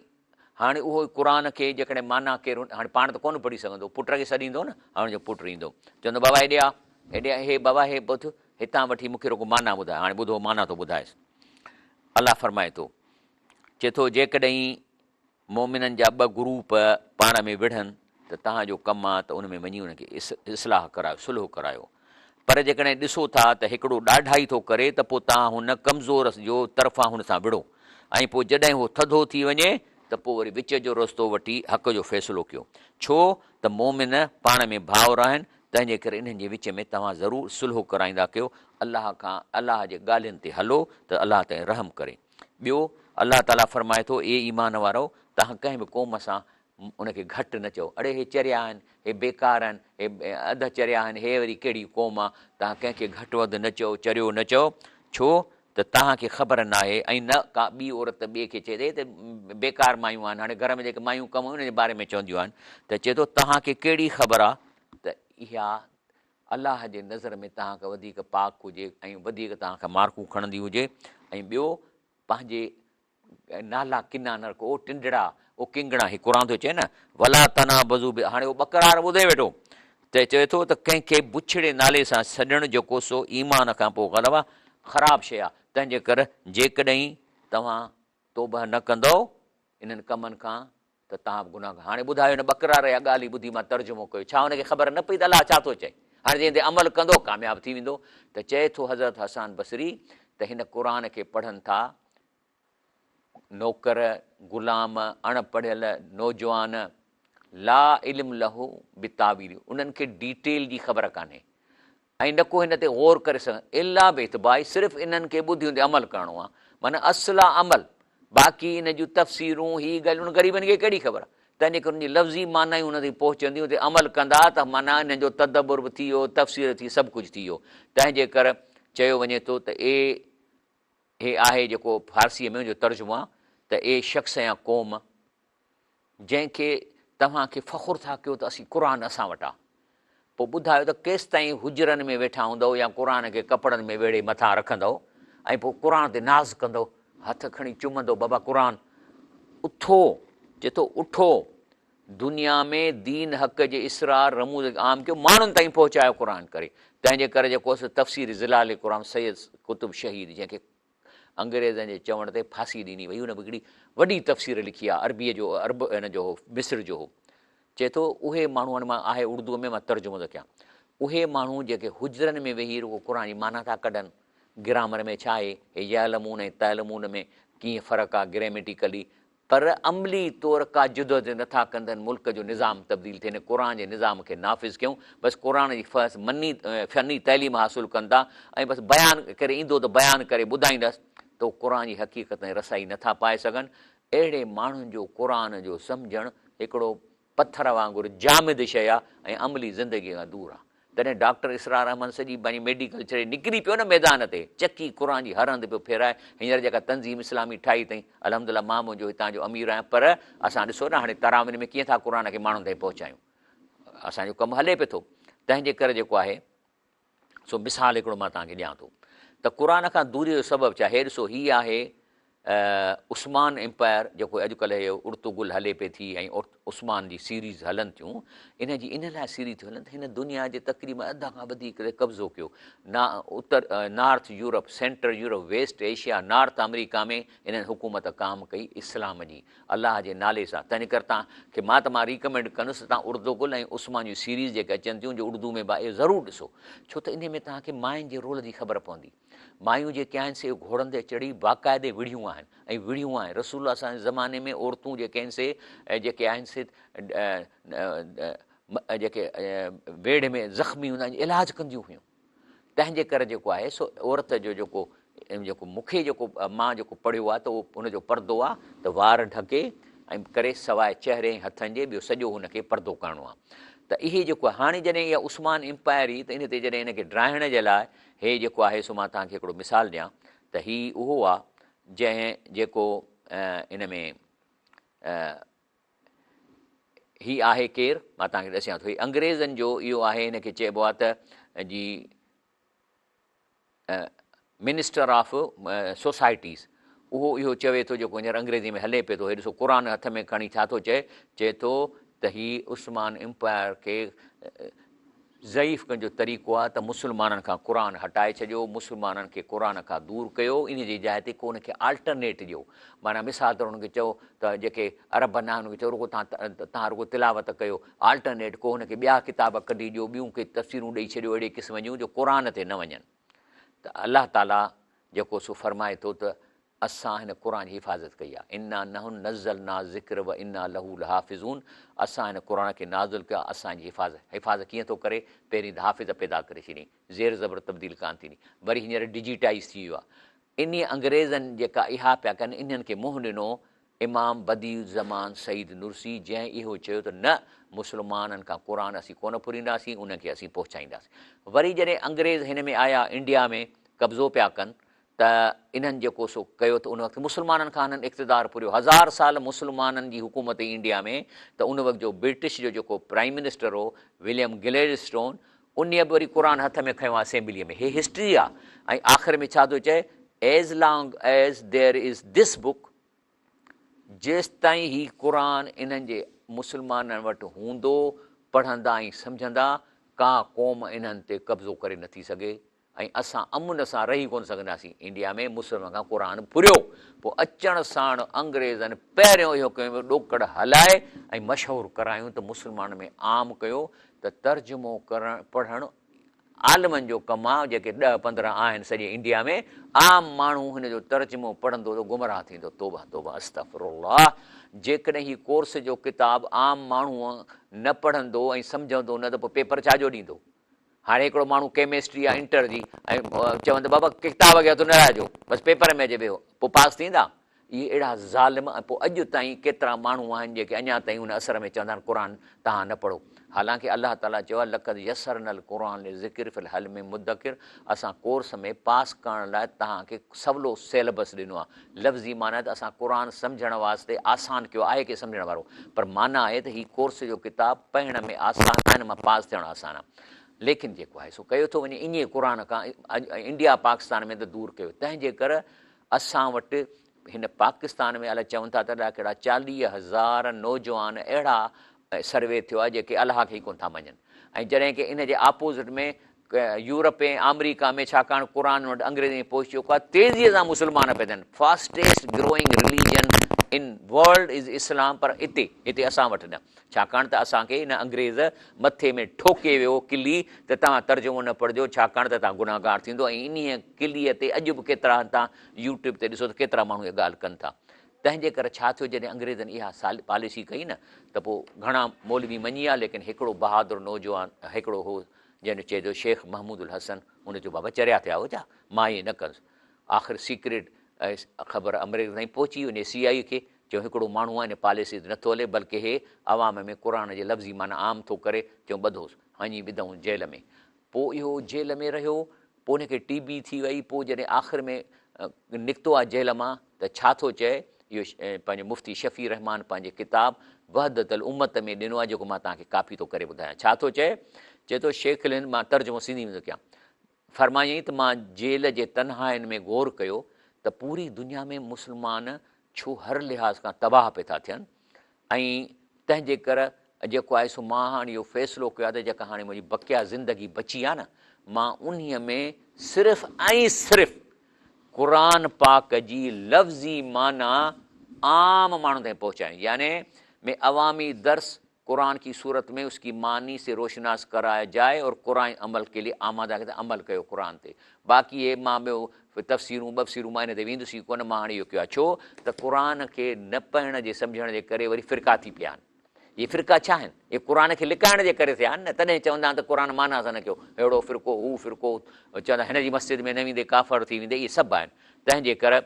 هاڻي اهو قرآن کي جيڪڏهن معنيٰ ڪير هاڻي پاڻ ته ڪونه پڙهي سگهندو پٽ کي سڏيندو نه هاڻي جو پٽ ايندو چوندو بابا هيڏي آ هيڏي آ هي بابا هي ٻڌ هتان وٺي مون کي رڳو معنيٰ ٻڌاء. هاڻي ٻڌو معنيٰ ٿو ٻڌائيس. الله فرمائي ٿو، چئي ٿو جيڪڏهن مؤمنن جا ٻه گروپ پاڻ ۾ وڙهن ته توهان جو ڪم آ ته ان ۾ وڃي انهن کي اصلاح ڪرايو، صلح ڪرايو. پر جيڪڏهن ڏسو ٿا ته هڪڙو ڏاڍائي ٿو ڪري ته پوء توهان هن ڪمزور جو طرفان هن سان وڙهو ۽ پوء جڏهن هو ٿڌو ٿي وڃي ته پوء وري وچ جو رستو وٺي حق جو فيصلو ڪيو. ڇو ته مؤمن پاڻ ۾ ڀائر آهن، تنهن جي ڪري انهن جي وچ ۾ توهان ضرور صلح ڪرائيندا ڪيو. الله کان الله جي ڳالهين تي هلو ته الله تائين رحم ڪري. ٻيو، الله تعاليٰ فرمائي ٿو، اي ايمان وارؤ! توهان ڪنهن به قوم سان ان کي گهٽ نه چئو، اڙي هي چريا آهن، هي بيڪار آهن، هي اڌ چريا آهن، هي وري ڪهڙي قوم آ، توهان ڪنهن کي گهٽ وڌ نه چئو، چريو نه چئو، ڇو ته توهان کي خبر ناهي ۽ نه ڪا ٻي عورت ٻئي کي چئي ته هي ته بيڪار مايون آهن، هاڻي گهر ۾ جيڪي مايون ڪم انهن جي باري ۾ چونديون آهن ته چئي ٿو توهان کي ڪهڙي خبر آ ته اها الله جي نظر ۾ توهان کان وڌيڪ پاڪ هجي ۽ وڌيڪ توهان کان مارڪون کڻندي هجي ۽ ٻيو پنهنجي نالا ڪنا نه رکو، او ٽنڊڙا، او ڪنگڻا، هي قرآن ٿو چئي نه، ولا تنابزو به، هاڻي اهو ٻڪرار ٻڌي ويٺو ته چوي ٿو ته ڪنهن کي بڇڙي نالي سان سڏڻ جيڪو سو ايمان کان پوء غلبه خراب شيء آهي، تنهن جي ڪر جيڪڏهن توهان توبهه نه ڪندؤ انهن ڪمن کان ته توهان به گنهگار. هاڻي ٻڌايو هن ٻڪرار اها ڳالهه ئي ٻڌي مان ترجمو ڪيو، ڇا هن کي خبر نه پئي ته الله ڇا ٿو چئي؟ هاڻي جنهن تي عمل ڪندو ڪامياب ٿي ويندو. ته چئي ٿو حضرت حسان بصري ته هن قرآن کي پڙهن ٿا نوڪر، غلام، اڻ پڙهيل نوجوان، لا علم له بتاويل انهن کي ڊيٽيل جي خبر ڪانهي ۽ نه ڪو هن تي غور ڪري سگهن الا باتباع صرف انهن کي ٻڌي ان تي عمل ڪرڻو آهي معنيٰ اصل آهي عمل باقي ان جون تفسيرون هي ڳالهيون انهن غريبن کي ڪهڙي خبر تنهن جي ڪري ان جي لفظي معنيٰ ئي انهن تائين پهچندي ان تي عمل ڪندا ته معنيٰ انهن جو تدبر به ٿي ويو تفسير ٿي سڀ ڪجهه ٿي ويو تنهن جي ڪر چيو وڃي ٿو ته اي هي آهي جيڪو فارسيء ۾ ان جو ترجمو آهي ته اي شخص يا قوم جنهن کي توهان کي فخر ٿا ڪيو ته اسين قرآن اسان وٽ آ. پوء ٻڌايو ته ڪيستائين حجرن ۾ ويٺا هوندؤ يا قرآن کي ڪپڙن ۾ ويڙهي مٿان رکندؤ ۽ پوء قرآن تي ناز ڪندؤ، هٿ کڻي چمندؤ بابا قرآن اٿو، چئي ٿو اٺو، دنيا ۾ دين حق جي اسرار رموز کي عام ڪيو، ماڻهن تائين پهچايو قرآن ڪري. تنهن جي ڪري جيڪو سو تفسير ظلال قرآن سيد قطب شهيد جنهن کي انگريزن جي چوڻ تي ڦاسي ڏني وئي، هن به هڪڙي وڏي تفسير لکي آهي، عربيء جو عرب هن جو هو، مصر جو هو. چئي ٿو، اهي ماڻهو هاڻي مان آهي اردوء ۾ مان ترجمو ٿو ڪيان، اهي ماڻهو جيڪي حجرن ۾ ويهي رڳو قرآن جي معنيٰ ٿا ڪڍن، گرامر ۾ ڇا آهي، هي يعلمون ۽ تعلمون ۾ ڪيئن فرق آهي گريميٽيڪلي، پر عملي طور ڪا جدوجھد نه ٿا ڪندن ملڪ جو نظام تبديل ٿئي نه قرآن جي نظام کي نافذ ڪيون بس قرآن جي فحص مني فني تعليم حاصل ڪن ٿا ۽ بس بيان ڪري ايندو ته بيان ڪري ٻڌائيندس ته هو قرآن جي حقيقت تائين رسائي نه ٿا پائي سگهن اهڙي ماڻهن جو قرآن جو سمجهڻ هڪڙو پٿر وانگر جامد شيء آ ۽ عملي زندگيء کان دور آ. تڏهن ڊاڪٽر اسرار احمد سڄي پنهنجي ميڊيڪل ڇڏي نڪري پيو نه ميدان تي، چڪي قرآن جي هر هنڌ پيو ڦيرائي، هينئر جيڪا تنظيم اسلامي ٺاهي اٿئين، الحمدلله مان منهنجو هتان جو امير آهيان پر اسان ڏسو نه هاڻي تراوين ۾ ڪيئن ٿا قرآن کي ماڻهن تائين پهچايون، اسان جو ڪم هلي پيو ٿو، تنهن جي ڪري جيڪو آهي سو مثال هڪڙو مان توهان کي ڏيان ٿو ته قرآن کان دوريء جو سبب ڇا؟ هي ڏسو هي آهي عثمان امپائر جيڪو اڄڪلهه هي ارطغرل هلي پئي ٿي ۽ عثمان جي سيريز هلن ٿيون ان جي ان لاء سيريز ٿيون هلن ته هن دنيا جي تقريبن اڌ کان وڌيڪ تي قبضو ڪيو نا Uttar north Europe central Europe west Asia north America ۾ انهن حڪومت قائم ڪئي اسلام جي الله جي نالي سان تنهن ڪري توهان کي مان ته مان ريڪمينڊ ڪندس ته توهان اردوگل ۽ عثمان جون سيريز جيڪي اچن ٿيون جو اردو ۾ به آهي اهي ضرور ڏسو ڇو ته انهي ۾ توهان کي ماين جي رول جي خبر پوندي مايون جيڪي آهن سي گهوڙن تي چڙهي باقاعدي وڙهيون آهن ۽ وڙهيون آهن رسول الله صلي الله زماني ۾ عورتون جيڪي آهن سي جيڪي آهن سي جيڪي ويڙهه ۾ زخمي هوندا آهن علاج ڪنديون هيون تنهن جي ڪري جيڪو آهي سو عورت جو جيڪو جيڪو مون کي جيڪو مان جيڪو پڙهيو آهي ته اهو ان جو پردو آهي ته وار ڍڪي ۽ ڪري سواء چهري ۽ هٿن جي ٻيو سڄو هن کي پردو ڪرڻو آهي ته اهي جيڪو آهي هاڻي جڏهن اها عثمان امپائر هئي ته ان تي جڏهن هن کي ڊاهڻ جي لاء هي جيڪو آهي سو مان توهان کي هڪڙو مثال ڏيان ته هي اهو آهي جنهن جيڪو ان ۾ هي آهي ڪير؟ مان توهان کي ڏسيان ٿو. هي انگريزن جو اهو آهي، هن کي چئبو آهي ته جي منسٽر آف سوسائٽيز. اهو اهو چوي ٿو جيڪو هينئر انگريزي ۾ هلي پئي ٿو. هي ڏسو قرآن هٿ ۾ کڻي ڇا ٿو چئي؟ چئي ٿو ته هي عثمان امپائر کي ضعيف ڪرڻ جو طريقو آهي ته مسلمانن کان قرآن هٽائي ڇڏيو، مسلمانن کي قرآن کان دور ڪيو، انهي جي جاء تي ڪو ان کي آلٽرنيٽ ڏيو، معنيٰ مثال طور انهن کي چئو ته جيڪي عرب نه آهن انهن کي چئو رڳو توهان توهان رڳو تلاوت ڪيو، آلٽرنيٽ ڪو هن کي ٻيا ڪتاب ڪڍي ڏيو، ٻيون ڪي تفسيرون ڏئي ڇڏيو اهڙي قسم جون جو قرآن تي نه وڃن ته الله تعاليٰ جيڪو سو فرمائي ٿو ته اسان هن قرآن جي حفاظت ڪئي آهي، انا نحن نزلنا الذڪر وانا له لحافظون اسان هن قرآن کي نازل ڪيو آهي اسان ان جي حفاظت، حفاظت ڪيئن ٿو ڪري، پهرين ته حافظ پيدا ڪري ڇڏيائين، زير زبر تبديل ڪانه ٿيندي، وري هينئر ڊجيٽائيز ٿي ويو آهي، انهي انگريزن جيڪا اها پيا ڪن انهن کي منهن ڏنو امام بديع الزمان سعيد نورسي جنهن اهو چيو ته نه مسلمانن کان قرآن اسين ڪونه ڦرينداسين انهن کي اسين پهچائينداسين وري جڏهن انگريز هن ۾ آيا انڊيا ۾ قبضو پيا ڪن ته انهن جيڪو سو ڪيو ته ان وقت مسلمانن کان هنن اقتدار ڦريو هزار سال مسلمانن جي حڪومت هئي انڊيا ۾ ته ان وقت جو برٽش جو جيڪو پرائم منسٽر هو وليم گليڊسٽون انهيء به وري قرآن هٿ ۾ کنيو آهي اسيمبليء ۾ هي هسٽري آهي ۽ آخر ۾ ڇا ٿو چئي as long as there is this book جيستائين هي قرآن انهن جي مسلمانن وٽ هوندو پڙهندا ۽ سمجهندا ڪا قوم انهن تي قبضو ڪري نٿي سگهي ۽ اسان امن سان رهي ڪونه سگهنداسين. انڊيا ۾ مسلمانن کان قرآن ڦريو، پوء اچڻ ساڻ انگريزن پهريون اهو ڪيو ته ڏوڪڙ هلائي ۽ مشهور ڪرايون ته مسلمانن ۾ عام ڪيو ته ترجمو ڪرڻ پڙهڻ عالمن جو ڪم آ، جيڪي ڏهه 15 آهن سڄي انڊيا ۾، عام ماڻهو هن جو ترجمو پڙهندو ته گمراهه ٿيندو. توبه توبه استغفر الله جيڪڏهن هي ڪورس جو ڪتاب عام ماڻهو نه پڙهندو ۽ سمجهندو نه ته پوء پيپر ڇا جو ڏيندو؟ هاڻي هڪڙو ماڻهو ڪيمسٽري يا انٽر جي ۽ چون ته بابا ڪتاب کي هٿ نه لائجو بس پيپر ۾ اچي ويهو پوء پاس ٿيندا؟ اهي اهڙا ظالم ۽ پوء اڄ تائين ڪيترا ماڻهو آهن جيڪي اڃا تائين ان اثر ۾ چوندا آهن قرآن توهان نه پڙهو حالانڪه الله تعاليٰ چيو آهي لقد يسرنا القرآن للذڪر فهل من مدڪر اسان ڪورس ۾ پاس ڪرڻ لاء توهان کي سولو سيلبس ڏنو آهي لفظي معنيٰ ته اسان قرآن سمجهڻ واسطي آسان ڪيو آهي ڪي سمجهڻ وارو پر معنيٰ آهي ته هي ڪورس جو ڪتاب پڙهڻ ۾ آسان آهي ان مان پاس ٿيڻ آسان آهي ليڪن جيڪو آهي سو ڪيو ٿو وڃي ائين قرآن کان انڊيا پاڪستان ۾ ته دور ڪيو تنهن جي ڪر اسان وٽ هن پاڪستان ۾ الائي چون ٿا ته الائي ڪهڙا 40,000 نوجوان اهڙا سروي ٿيو آهي جيڪي الله کي ئي ڪونه ٿا مڃن ۽ جڏهن ڪي ان جي آپوزٽ ۾ يورپ ۽ آمريڪا ۾ ڇاڪاڻ قرآن وٽ انگريزي ۾ پهچي چڪو آهي تيزيء سان مسلمان پيا ٿين fastest growing religion in world is Islam پر اتي هتي اسان وٽ نه ڇاڪاڻ ته اسان کي ان انگريز مٿي ۾ ٺوڪي ويو ڪلي ته توهان ترجمو نه پڙهجو ڇاڪاڻ ته توهان گنهگار ٿيندو ۽ انهيء ڪليء تي اڄ به ڪيترا توهان يوٽيوب تي ڏسو ته ڪيترا ماڻهو اها ڳالهه ڪن ٿا تنهن جي ڪري ڇا ٿيو جڏهن انگريزن اها پاليسي ڪئي نه ته پوء گهڻا مولوي مڃي ويا ليڪن هڪڙو بهادر نوجوان هڪڙو هو جنهن جو چئجو شيخ محمود الحسن ان چيو بابا چريا ٿيا آهيو ڇا مان ائين نه ڪندس آخر سيڪريٽ خبر آمريڪا تائين پهچي وڃي سي آء اي کي چيو هڪڙو ماڻهو آهي ان پاليسي تي نٿو هلي بلڪه هي عوام ۾ قرآن جي لفظي معنيٰ عام ٿو ڪري چيو ٻڌوس وڃي وڌائون جيل ۾ پوء اهو جيل ۾ رهيو پوء ان کي ٽي بي ٿي وئي پوء جڏهن آخر ۾ نڪتو آهي جيل مان ته ڇا ٿو چئي اهو پنهنجو مفتي شفيع الرحمان پنهنجي ڪتاب وحدت الامت ۾ ڏنو آهي جيڪو مان توهان کي ڪاپي ٿو ڪري ٻڌايان ڇا ٿو چئي چئي ٿو شيخ الهند مان ترجمو سنڌي ۾ ٿو ڪيان فرمايائين ته مان جيل جي تنهائين ۾ غور ڪيو ته پوري دنيا ۾ مسلمان ڇو هر لحاظ کان تباهه پئي ٿا ٿين ۽ تنهن جي ڪر جيڪو آهي سو مان هاڻي اهو فيصلو ڪيو آهي ته جيڪا هاڻي منهنجي بقيه زندگي بچي آهي نه مان انهيء ۾ صرف ۽ صرف قرآن پاڪ جي لفظي معنيٰ عام ماڻهن تائين پهچايان يعني ۾ عوامي درس قرآن ڪي صورت ۾ اس ڪي معني سي روشناس ڪرايا جائي اور قرآن عمل ڪي لئي آماده ڪري عمل ڪيو قرآن تي باقي هي مان ٻيو تفسيرون ٻفسيرون مان ان تي ويندس ئي ڪونه مان هاڻي اهو ڪيو آهي ڇو ته قرآن کي نه پڙهڻ جي سمجهڻ جي ڪري وري فرقا ٿي پيا آهن اهي فرقا ڇا آهن اهي قرآن کي لڪائڻ جي ڪري ٿيا آهن نه تڏهن چوندا آهن ته قرآن معنيٰ سان نه ڪيو ههڙو فرقو هو فرقو چوندا هن جي مسجد ۾ نه ويندي ڪافر ٿي ويندي اهي سڀ آهن تنهن جي ڪري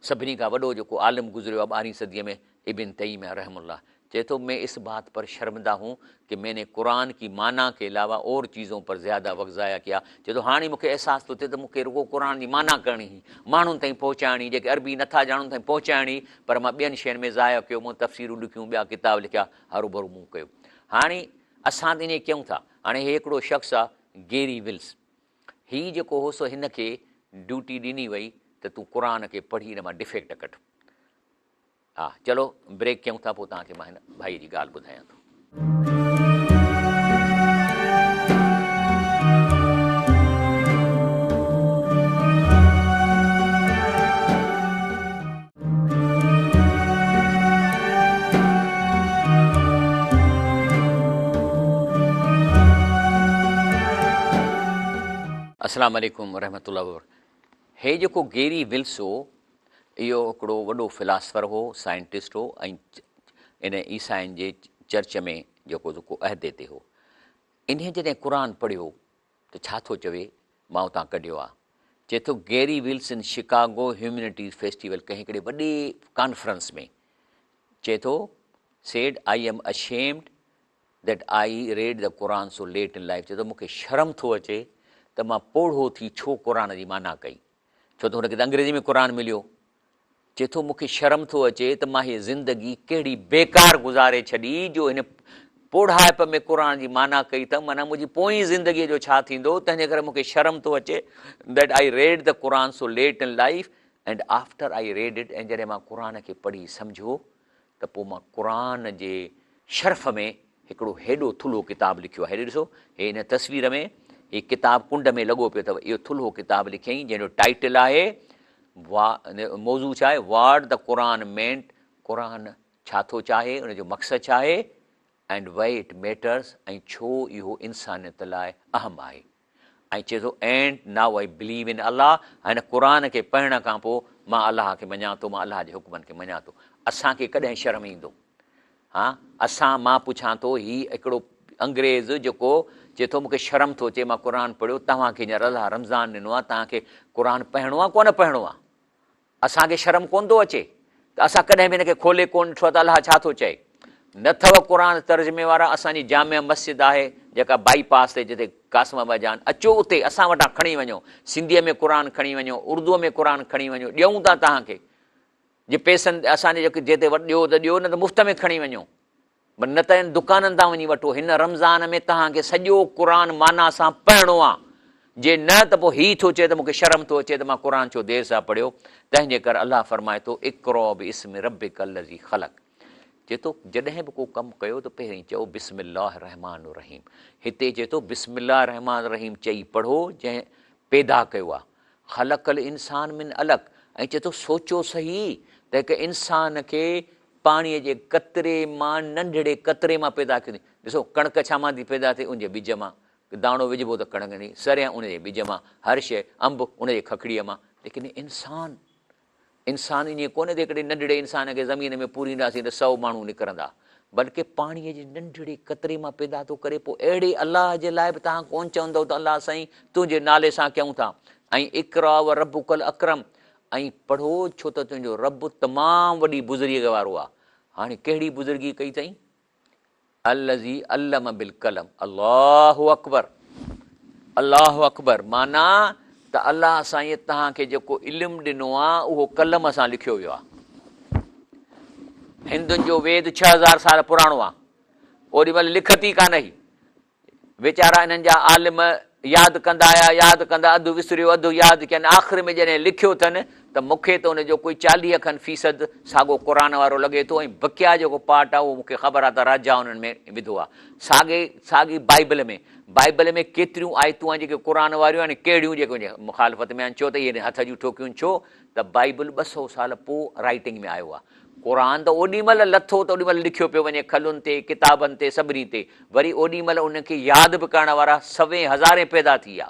سڀني کان وڏو جيڪو عالم گذريو آهي ٻارهين صديء ۾ ابن تيميه رحمه الله چئي ٿو مين اس بات پر شرمنده هون ڪه مين ني قرآن ڪي معنيٰ ڪي علاوه اور چيزون پر زياده وقت ضايع ڪيا چئي ٿو هاڻي مون کي احساس ٿو ٿئي ته مون کي رڳو قرآن جي معنيٰ ڪرڻي هئي ماڻهن تائين پهچائڻي هئي جيڪي عربي نٿا ڄاڻن انهن تائين پهچائڻي هئي پر مان ٻين شين ۾ ضايع ڪيو مون تفسيرون لکيون ٻيا ڪتاب لکيا هروڀرو مون ڪيو هاڻي اسان ته ائين ڪيون ٿا هاڻي هي هڪڙو شخص آهي گيري ولس هي جيڪو هو سو هن کي ڊيوٽي ڏني وئي ته تون قرآن کي پڙهي ان مان ڊفيڪٽ ڪڍ. ها چلو بريڪ ڪيون ٿا پوء توهان کي مان هن ڀائي جي ڳالهه ٻڌايان ٿو. السلام عليڪم ورحمة الله وبرڪاته هي جيڪو گيري ولس هو اهو هڪڙو وڏو فلاسفر هو سائنٽسٽ هو ۽ ان عيسائين جي چرچ ۾ جيڪو سو ڪو عهدي تي هو انهي جڏهن قرآن پڙهيو ته ڇا ٿو چوي مان اتان ڪڍيو آ چئي ٿو Garry Wills in Chicago humanities festival ڪنهن هڪڙي وڏي ڪانفرنس ۾ چئي ٿو said I am ashamed that I read the Quran so late in life چئي ٿو مون کي شرم ٿو اچي ته مان پوڙهو ٿي ڇو قرآن جي معنيٰ ڪئي ڇو ته هن کي ته انگريزي ۾ قرآن مليو چئي ٿو مون کي شرم ٿو اچي ته مان هي زندگي ڪهڙي بيڪار گذاري ڇڏي جو هن پوڙهائپ ۾ قرآن جي معنيٰ ڪئي اٿم معنيٰ منهنجي پوئين زندگيء جو ڇا ٿيندو تنهن جي ڪري مون کي شرم ٿو اچي that I read the Quran so late in life and after I read it ۽ جڏهن مان قرآن کي پڙهي سمجهيو ته پوء مان قرآن جي شرف ۾ هڪڙو هيڏو ٿلهو ڪتاب لکيو آهي. هيڏي ڏسو، هي هن تصوير ۾ هي ڪتاب ڪنڊ ۾ لڳو پيو اٿو. اهو ٿلهو ڪتاب لکيائين، جنهن جو ٽائيٽل آهي، موضوع ڇا آهي؟ What the Quran Meant، قرآن ڇا ٿو چاهي، ان جو مقصد ڇا آهي؟ And Why It Matters، ۽ ڇو اهو انسانيت لاء اهم آهي. ۽ چئي ٿو and now I believe in Allah هن قرآن کي پڙهڻ کان پوء مان الله کي مڃان ٿو مان الله جي حڪمن کي مڃان ٿو اسان کي ڪڏهن شرم ايندو ها اسان مان پڇان ٿو هي هڪڙو انگريز جيڪو چئي ٿو مونکي شرم ٿو اچي مان قرآن پڙهيو توهان کي هينئر الله رمضان ڏنو آهي توهان کي قرآن پڙهڻو آهي ڪونه پڙهڻو آهي اسان کي شرم ڪونه ٿو اچي ته اسان ڪڏهن به هن کي کولي ڪونه ڏٺو آهي ته الله ڇا ٿو چئي. نه اٿو قرآن ترجمي وارا اسان جي جامع مسجد آهي جيڪا بائي پاس تي جتي قاسم ابا جان اچو اتي اسان وٽان کڻي وڃو سنڌيء ۾ قرآن کڻي وڃو اردوء ۾ قرآن کڻي وڃو ڏيون ٿا توهان کي جي پئسن اسان جي جتي ڏيو ته ڏيو نه ته مفت ۾ کڻي وڃو. نه ته ان دڪانن تان وڃي وٺو. هن رمضان ۾ توهان کي سڄو قرآن معنيٰ سان پڙهڻو آ. جي نه ته پوء هي ٿو چئي ته مون کي شرم ٿو اچي ته مان قرآن ڇو دير سان پڙهيو. تنهن جي ڪري الله فرمائي ٿو، اقرأ باسم ربک الذي خلق. چئي ٿو جڏهن به ڪو ڪم ڪيو ته پهرين چئو بسم الله الرحمٰن الرحيم. هتي چئي ٿو بسم الله الرحمٰن الرحيم چئي پڙهو جنهن پيدا ڪيو آ. خلق الانسان من علق ۽ چئي ٿو سوچو سهي ته هڪ انسان کي پاڻيء جي قطري مان ننڍڙي قطري مان پيدا ڪيو اٿئي. ڏسو، ڪڻڪ ڇا مان ٿي پيدا ٿئي؟ ان جي ٻج مان. داڻو وجهبو ته ڪڻڪ ٿي. سريان ان جي ٻج مان. هر شيء، انب ان جي ککڙيء مان. ليڪن انسان، انسان ائين ڪونهي ته هڪڙي ننڍڙي انسان کي زمين ۾ پورينداسين ته سئو ماڻهو نڪرندا. بلڪه پاڻيء جي ننڍڙي قطري مان پيدا ٿو ڪري. پوء اهڙي الله جي لاء به توهان ڪونه چوندؤ ته الله سائين تنهنجي نالي سان ڪيون ٿا. ۽ اقرا وربک الاڪرم ۽ پڙهو ڇو ته تنهنجو رب تمام وڏي بزرگيء وارو آهي. هاڻي ڪهڙي بزرگي ڪئي اٿئي؟ الذي علم بالقلم الله اڪبر الله اڪبر معنيٰ ته الله سائين توهان کي جيڪو علم ڏنو آهي اهو قلم سان لکيو ويو آهي. هندن جو ويد 6000 سال پراڻو آهي. اوڏي مهل لکت ئي ڪانه هئي. ويچارا انهن جا عالم ياد ڪندا آيا، ياد ڪندا اڌ وسريو اڌ ياد ڪين، آخر ۾ جڏهن لکيو اٿن ته مون کي ته ان جو ڪوئي 40 کن فيصد ساڳو قرآن وارو لڳي ٿو ۽ بقيا جيڪو پارٽ آهي اهو مون کي خبر آهي ته راجا انهن ۾ وڌو آهي. ساڳي ساڳي بائيبل ۾ بائيبل ۾ ڪيتريون آيتون آهن جيڪي قرآن واريون آهن ڪهڙيون جيڪي ان جي مخالفت ۾ آهن ڇو ته اهي هٿ جون ٺوڪيون ڇو ته بائيبل 200 سال پوء رائيٽنگ ۾ آيو آهي. قرآن ته اوڏي مهل لٿو ته اوڏي مهل لکيو پيو وڃي کلن تي، ڪتابن تي، سڀني تي، وري اوڏي مهل انهن کي ياد به ڪرڻ وارا سوين هزارين پيدا ٿي ويا.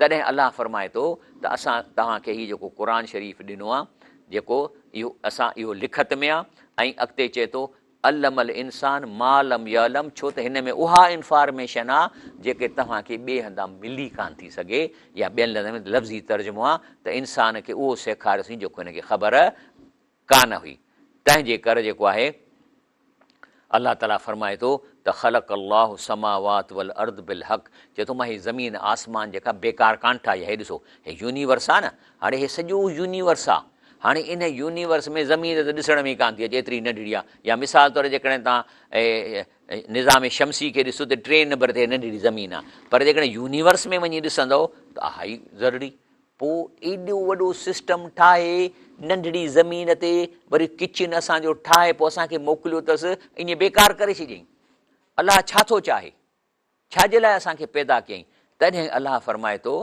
تڏهن الله فرمائي ٿو ته اسان توهان کي هي جيڪو قرآن شريف ڏنو آهي جيڪو اهو اسان اهو لکت ۾ آهي ۽ اڳتي چئي ٿو علم الانسان ما لم يعلم ڇو ته هن ۾ اها انفارميشن آ جيڪي توهان کي ٻئي هنڌان ملي ڪانه ٿي سگهي يا ٻين لفظن ۾ لفظي ترجمو آ ته انسان کي اهو سيکاريوسين جيڪو هن کي خبر ڪانه هئي تنهن جي ڪر جيڪو آهي الله تعالي فرمائي ٿو ته خلق الله السماوات والارض بالحق چئي ٿو مان هي زمين آسمان جيڪا بيڪار ڪانه ٺاهي آهي هي ڏسو هي يونيورس آهي نه هاڻي هي سڄو يونيورس آهي هاڻي ان يونيورس ۾ زمين ته ڏسڻ ۾ ڪانه ٿي اچي ايتري ننڍڙي آهي يا مثال طور جيڪڏهن توهان نظام شمسي کي ڏسو ته ٽئين نمبر تي ننڍڙي زمين آهي پر جيڪڏهن يونيورس ۾ وڃي ڏسندو ته اها ئي ذرڙي پوء ايڏو وڏو سسٽم ٺاهي ننڍڙي زمين تي وري ڪچن اسان جو ٺاهي پوء اسان کي موڪليو اٿس ائين بيڪار ڪري ڇڏيائين. الله ڇا ٿو چاهي؟ ڇا جي لاء اسان کي پيدا ڪيائين؟ تڏهن الله فرمائي ٿو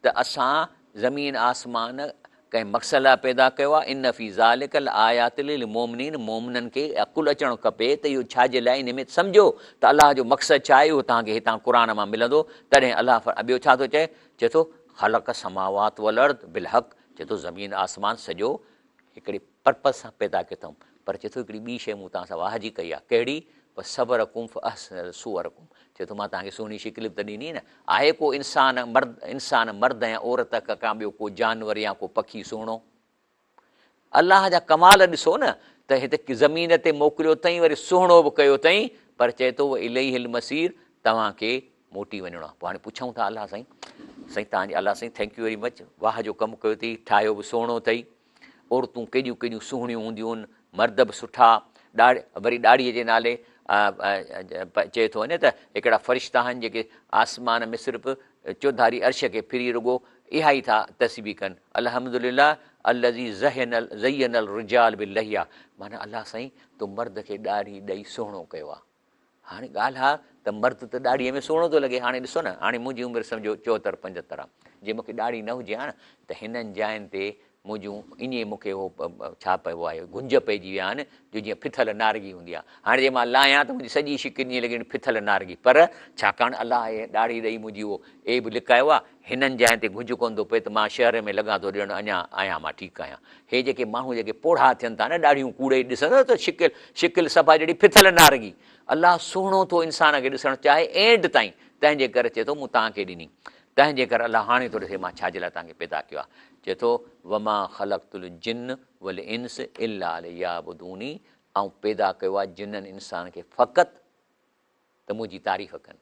ته اسان زمين آسمان ڪنهن مقصد لاء پيدا ڪيو آهي، ان في ذلک لآيات للمومنين مومنن کي عقل اچڻ کپي ته اهو ڇا جي لاء ان ۾ سمجهو ته الله جو مقصد ڇا آهي اهو توهان کي هتان قرآن مان ملندو. تڏهن الله ٻيو ڇا ٿو چئي؟ چئي ٿو. خلق السماوات والارض بالحق، چئي ٿو زمين آسمان سڄو هڪڙي پرپز سان پيدا ڪيو اٿم، پر چئي ٿو هڪڙي ٻي شيء مون توهان سان واهه جي ڪئي آهي، ڪهڙي؟ وصورڪم فاحسن صورڪم، چئي ٿو مان توهان کي سهڻي شڪل به ته ڏني نه، آهي ڪو انسان مرد انسان مرد يا عورت کان ٻيو ڪو جانور يا ڪو پکي سهڻو؟ الله جا ڪمال ڏسو نه ته هت زمين تي موڪليو اٿئين وري سهڻو به ڪيو اٿئين پر چئي ٿو واليه المصير توهان کي موٽي وڃڻو آهي. پوء هاڻي پڇون ٿا الله سائين سائين توهان جي الله سائين thank you very much واهه جو ڪم ڪيو اٿئي ٺاهيو به سهڻو اٿئي عورتون ڪيڏيون ڪيڏيون سهڻيون هونديون آهن مرد به سٺا ڏاڙهي وري ڏاڙهي جي نالي چئي ٿو وڃي ته هڪڙا فرشتا آهن جيڪي آسمان ۾ صرف چوڌاري عرش کي ڦري رڳو اها ئي ٿا تسبيح ڪن الحمد لله الذي زين زين الرجال باللحيه معنيٰ الله سائين تو مرد کي ڏاڙهي ڏئي سهڻو ڪيو آهي هاڻي ڳالهه آ ته مرد ته ڏاڙهيء ۾ سهڻو ٿو لڳي. هاڻي ڏسو نه، هاڻي منهنجي عمر سمجهو چوهتر پنجهتر آ. جي مون کي ڏاڙهي نه هجي ها نه ته هنن جاين تي منهنجون ائين مون کي اهو ڇا پيو آهي، گهنج پئجي ويا آهن جو جيئن ڦٿل نارگي هوندي آ. هاڻي جي مان لاهيان ته منهنجي سڄي شڪل ائين لڳي ڄڻ ڦٿل نارگي. پر ڇاڪاڻ الله اهي ڏاڙهي ڏئي منهنجي اهو عيب لڪايو آ، هنن جاين تي گهنج ڪونه ٿو پئي ته مان شهر ۾ لڳان ٿو ڄڻ اڃا آهيان مان ٺيڪ آهيان. هي جيڪي ماڻهو جيڪي پوڙها ٿين ٿا نه ڏاڙهيون ڪوڙي ڏسندو ته شڪل شڪل صفا جهڙي ڦٿل نارنگي. الله سهڻو ٿو انسان کي ڏسڻ چاهي اينڊ تائين تنهن جي ڪري چئي ٿو مون توهان کي ڏني تنهن جي ڪري الله هاڻي ٿو ڏسي مان ڇا جي لاء توهان کي پيدا ڪيو آهي چئي ٿو وما خلقت الجن والانس الا ليعبدوني آئون پيدا ڪيو آهي جنن انسان کي فقط ته منهنجي تعريف ڪن.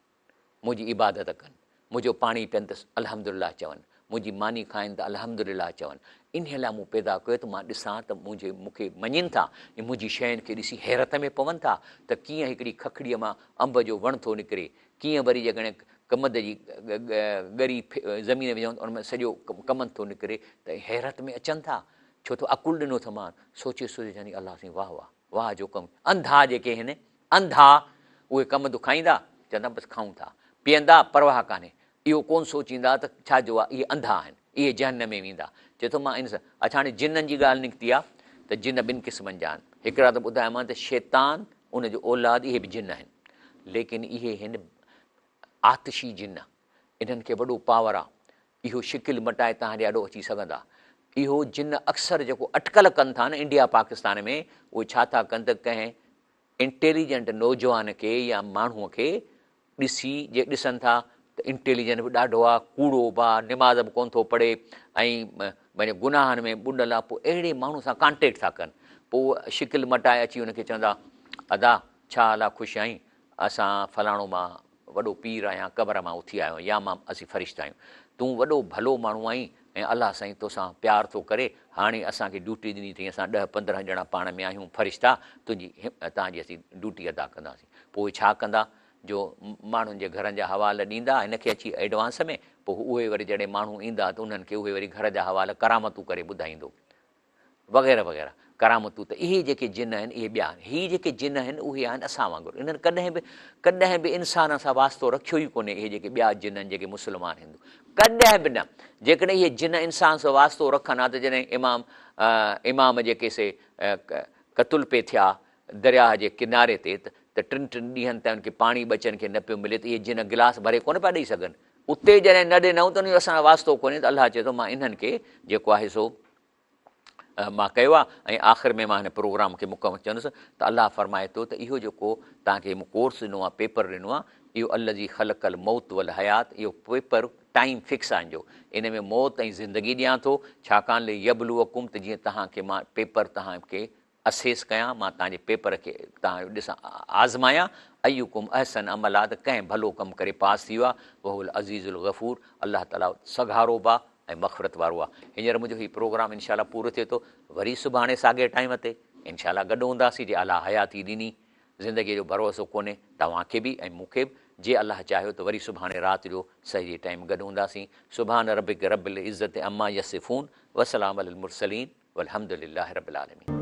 منهنجي عبادت ڪن، منهنجو پاڻي پين ته الحمدلله چون، منهنجي ماني کائن ته الحمدلله چون، انهيء لاء مون پيدا ڪيو ته مان ڏسان ته منهنجي مون کي مڃين ٿا ۽ منهنجي شين کي ڏسي حيرت ۾ پون ٿا ته ڪيئن هڪڙي ککڙيء مان انب جو وڻ ٿو نڪري، ڪيئن وري جيڪڏهن ڪمند جي ڳري زمين وجهون ته ان مان سڄو ڪمند ٿو نڪري ته حيرت ۾ اچن ٿا، ڇو ته عقل ڏنو اٿمان، سوچي سوچي چون الله سائين واهه واهه. واهه جو ڪم، انڌا جيڪي هن، انڌا، اهي ڪم دکائيندا، چوندا بس کائون ٿا، پيئندا، پرواهه ڪانهي، اهو ڪونه سوچيندا ته ڇا جو آ، اهي انڌا آهن، اهي جهنم ۾ ويندا. چئي ٿو مان انس، اڇا هاڻي جنن جي ڳالهه نڪتي آ ته جن ٻن قسمن جا آهن، هڪڙا ته ٻڌايومان ته شيطان، ان جو اولاد اهي به جن آهن، ليڪن اهي هن آتشي جن، انهن کي وڏو پاور آ، اهو شڪل مٽائي توهان جي آڏو اچي سگهندا. اهو جن اڪثر جيڪو اٽڪل ڪن ٿا نه انڊيا پاڪستان ۾ اهي ڇا ٿا ڪن ته ڪنهن انٽيليجنٽ نوجوان کي يا ماڻهو کي ڏسي جي ڏسن ٿا ته انٽيليجنٽ به ڏاڍو آ ڪوڙو به آ نماز به ڪونه ٿو پڙهي ۽ پنهنجي گناهن ۾ ٻڏل آ پوء اهڙي ماڻهو سان ڪانٽيڪٽ ٿا ڪن پوء شڪل مٽائي اچي ان کي چوندا ادا ڇا حال آ خوش آهين اسان فلاڻو مان وڏو پير آهيان، قبر مان اٿي آيو آهيان يا مان اسين فرشتا آهيون. تون وڏو ڀلو ماڻهو آهين ۽ الله سائين توسان پيار ٿو ڪري، هاڻي اسان کي ڊيوٽي ڏني اٿئي، اسان ڏهه 15 ڄڻا پاڻ ۾ آهيون فرشتا، تنهنجي توهان جي اسين ڊيوٽي ادا ڪنداسين. پوء اهي ڇا ڪندا جو ماڻهن جي گهرن جا حوال ڏيندا هن کي اچي ايڊوانس ۾، پوء اهي وري جڏهن ماڻهو ايندا ته انهن کي اهي وري گهر جا حوال ڪرامتون ڪري ٻڌائيندو. وغيره وغيره ڪرامتون ته اهي جيڪي جن آهن اهي ٻيا آهن هي جيڪي جن آهن اهي آهن اسان وانگر انهن ڪڏهن به ڪڏهن به انسان سان واسطو رکيو ئي ڪونهي اهي جيڪي ٻيا جن آهن جيڪي مسلمان هندو ڪڏهن به نه جيڪڏهن اهي جن انسان سان واسطو رکن ها ته جڏهن امام امام جيڪي سي قتل پئي ٿيا درياهه جي ڪناري تي ته ٽن ٽن ڏينهن تائين ان کي پاڻي ٻچن کي نه پيو ملي ته اهي جن گلاس ڀري ڪونه پيا ڏئي سگهن اتي جڏهن نه ڏنائون ته ان جو اسان سان واسطو ڪونهي ته الله چئي ٿو مان انهن کي جيڪو آهي سو مان ڪيو آهي ۽ آخر ۾ مان هن پروگرام کي مڪمل چوندس ته الله فرمائي ٿو ته اهو جيڪو توهان کي مون ڪورس ڏنو آهي پيپر ڏنو آهي اهو الذي خلق الموت والحيات اهو پيپر ٽائيم فڪس آهي ان جو ان ۾ موت ۽ زندگي ڏيان ٿو ڇاڪاڻ ليبلوڪم ته جيئن توهان کي مان پيپر توهان کي اسيس ڪيان، مان توهان جي پيپر کي توهان جو ڏسان آزمايان، ايڪم احسن عملا ته ڪنهن ڀلو ڪم ڪري پاس ٿي ويو آهي، وهو العزيز الغفور الله تعاليٰ سگهارو به آهي ۽ مغفرت وارو آهي. هينئر منهنجو هي پروگرام انشاء الله پورو ٿئي ٿو، وري سڀاڻي ساڳئي ٽائيم تي انشاء الله گڏ هونداسين جي الله حياتي ڏني، زندگيء جو ڀروسو ڪونهي توهان کي به ۽ مون کي به، جي الله چاهيو ته وري سڀاڻي رات جو سڄي ٽائيم گڏ هونداسين، سبحان ربک رب العزت عما يصفون وسلام علي المرسلين. والحمد لله رب العالمين.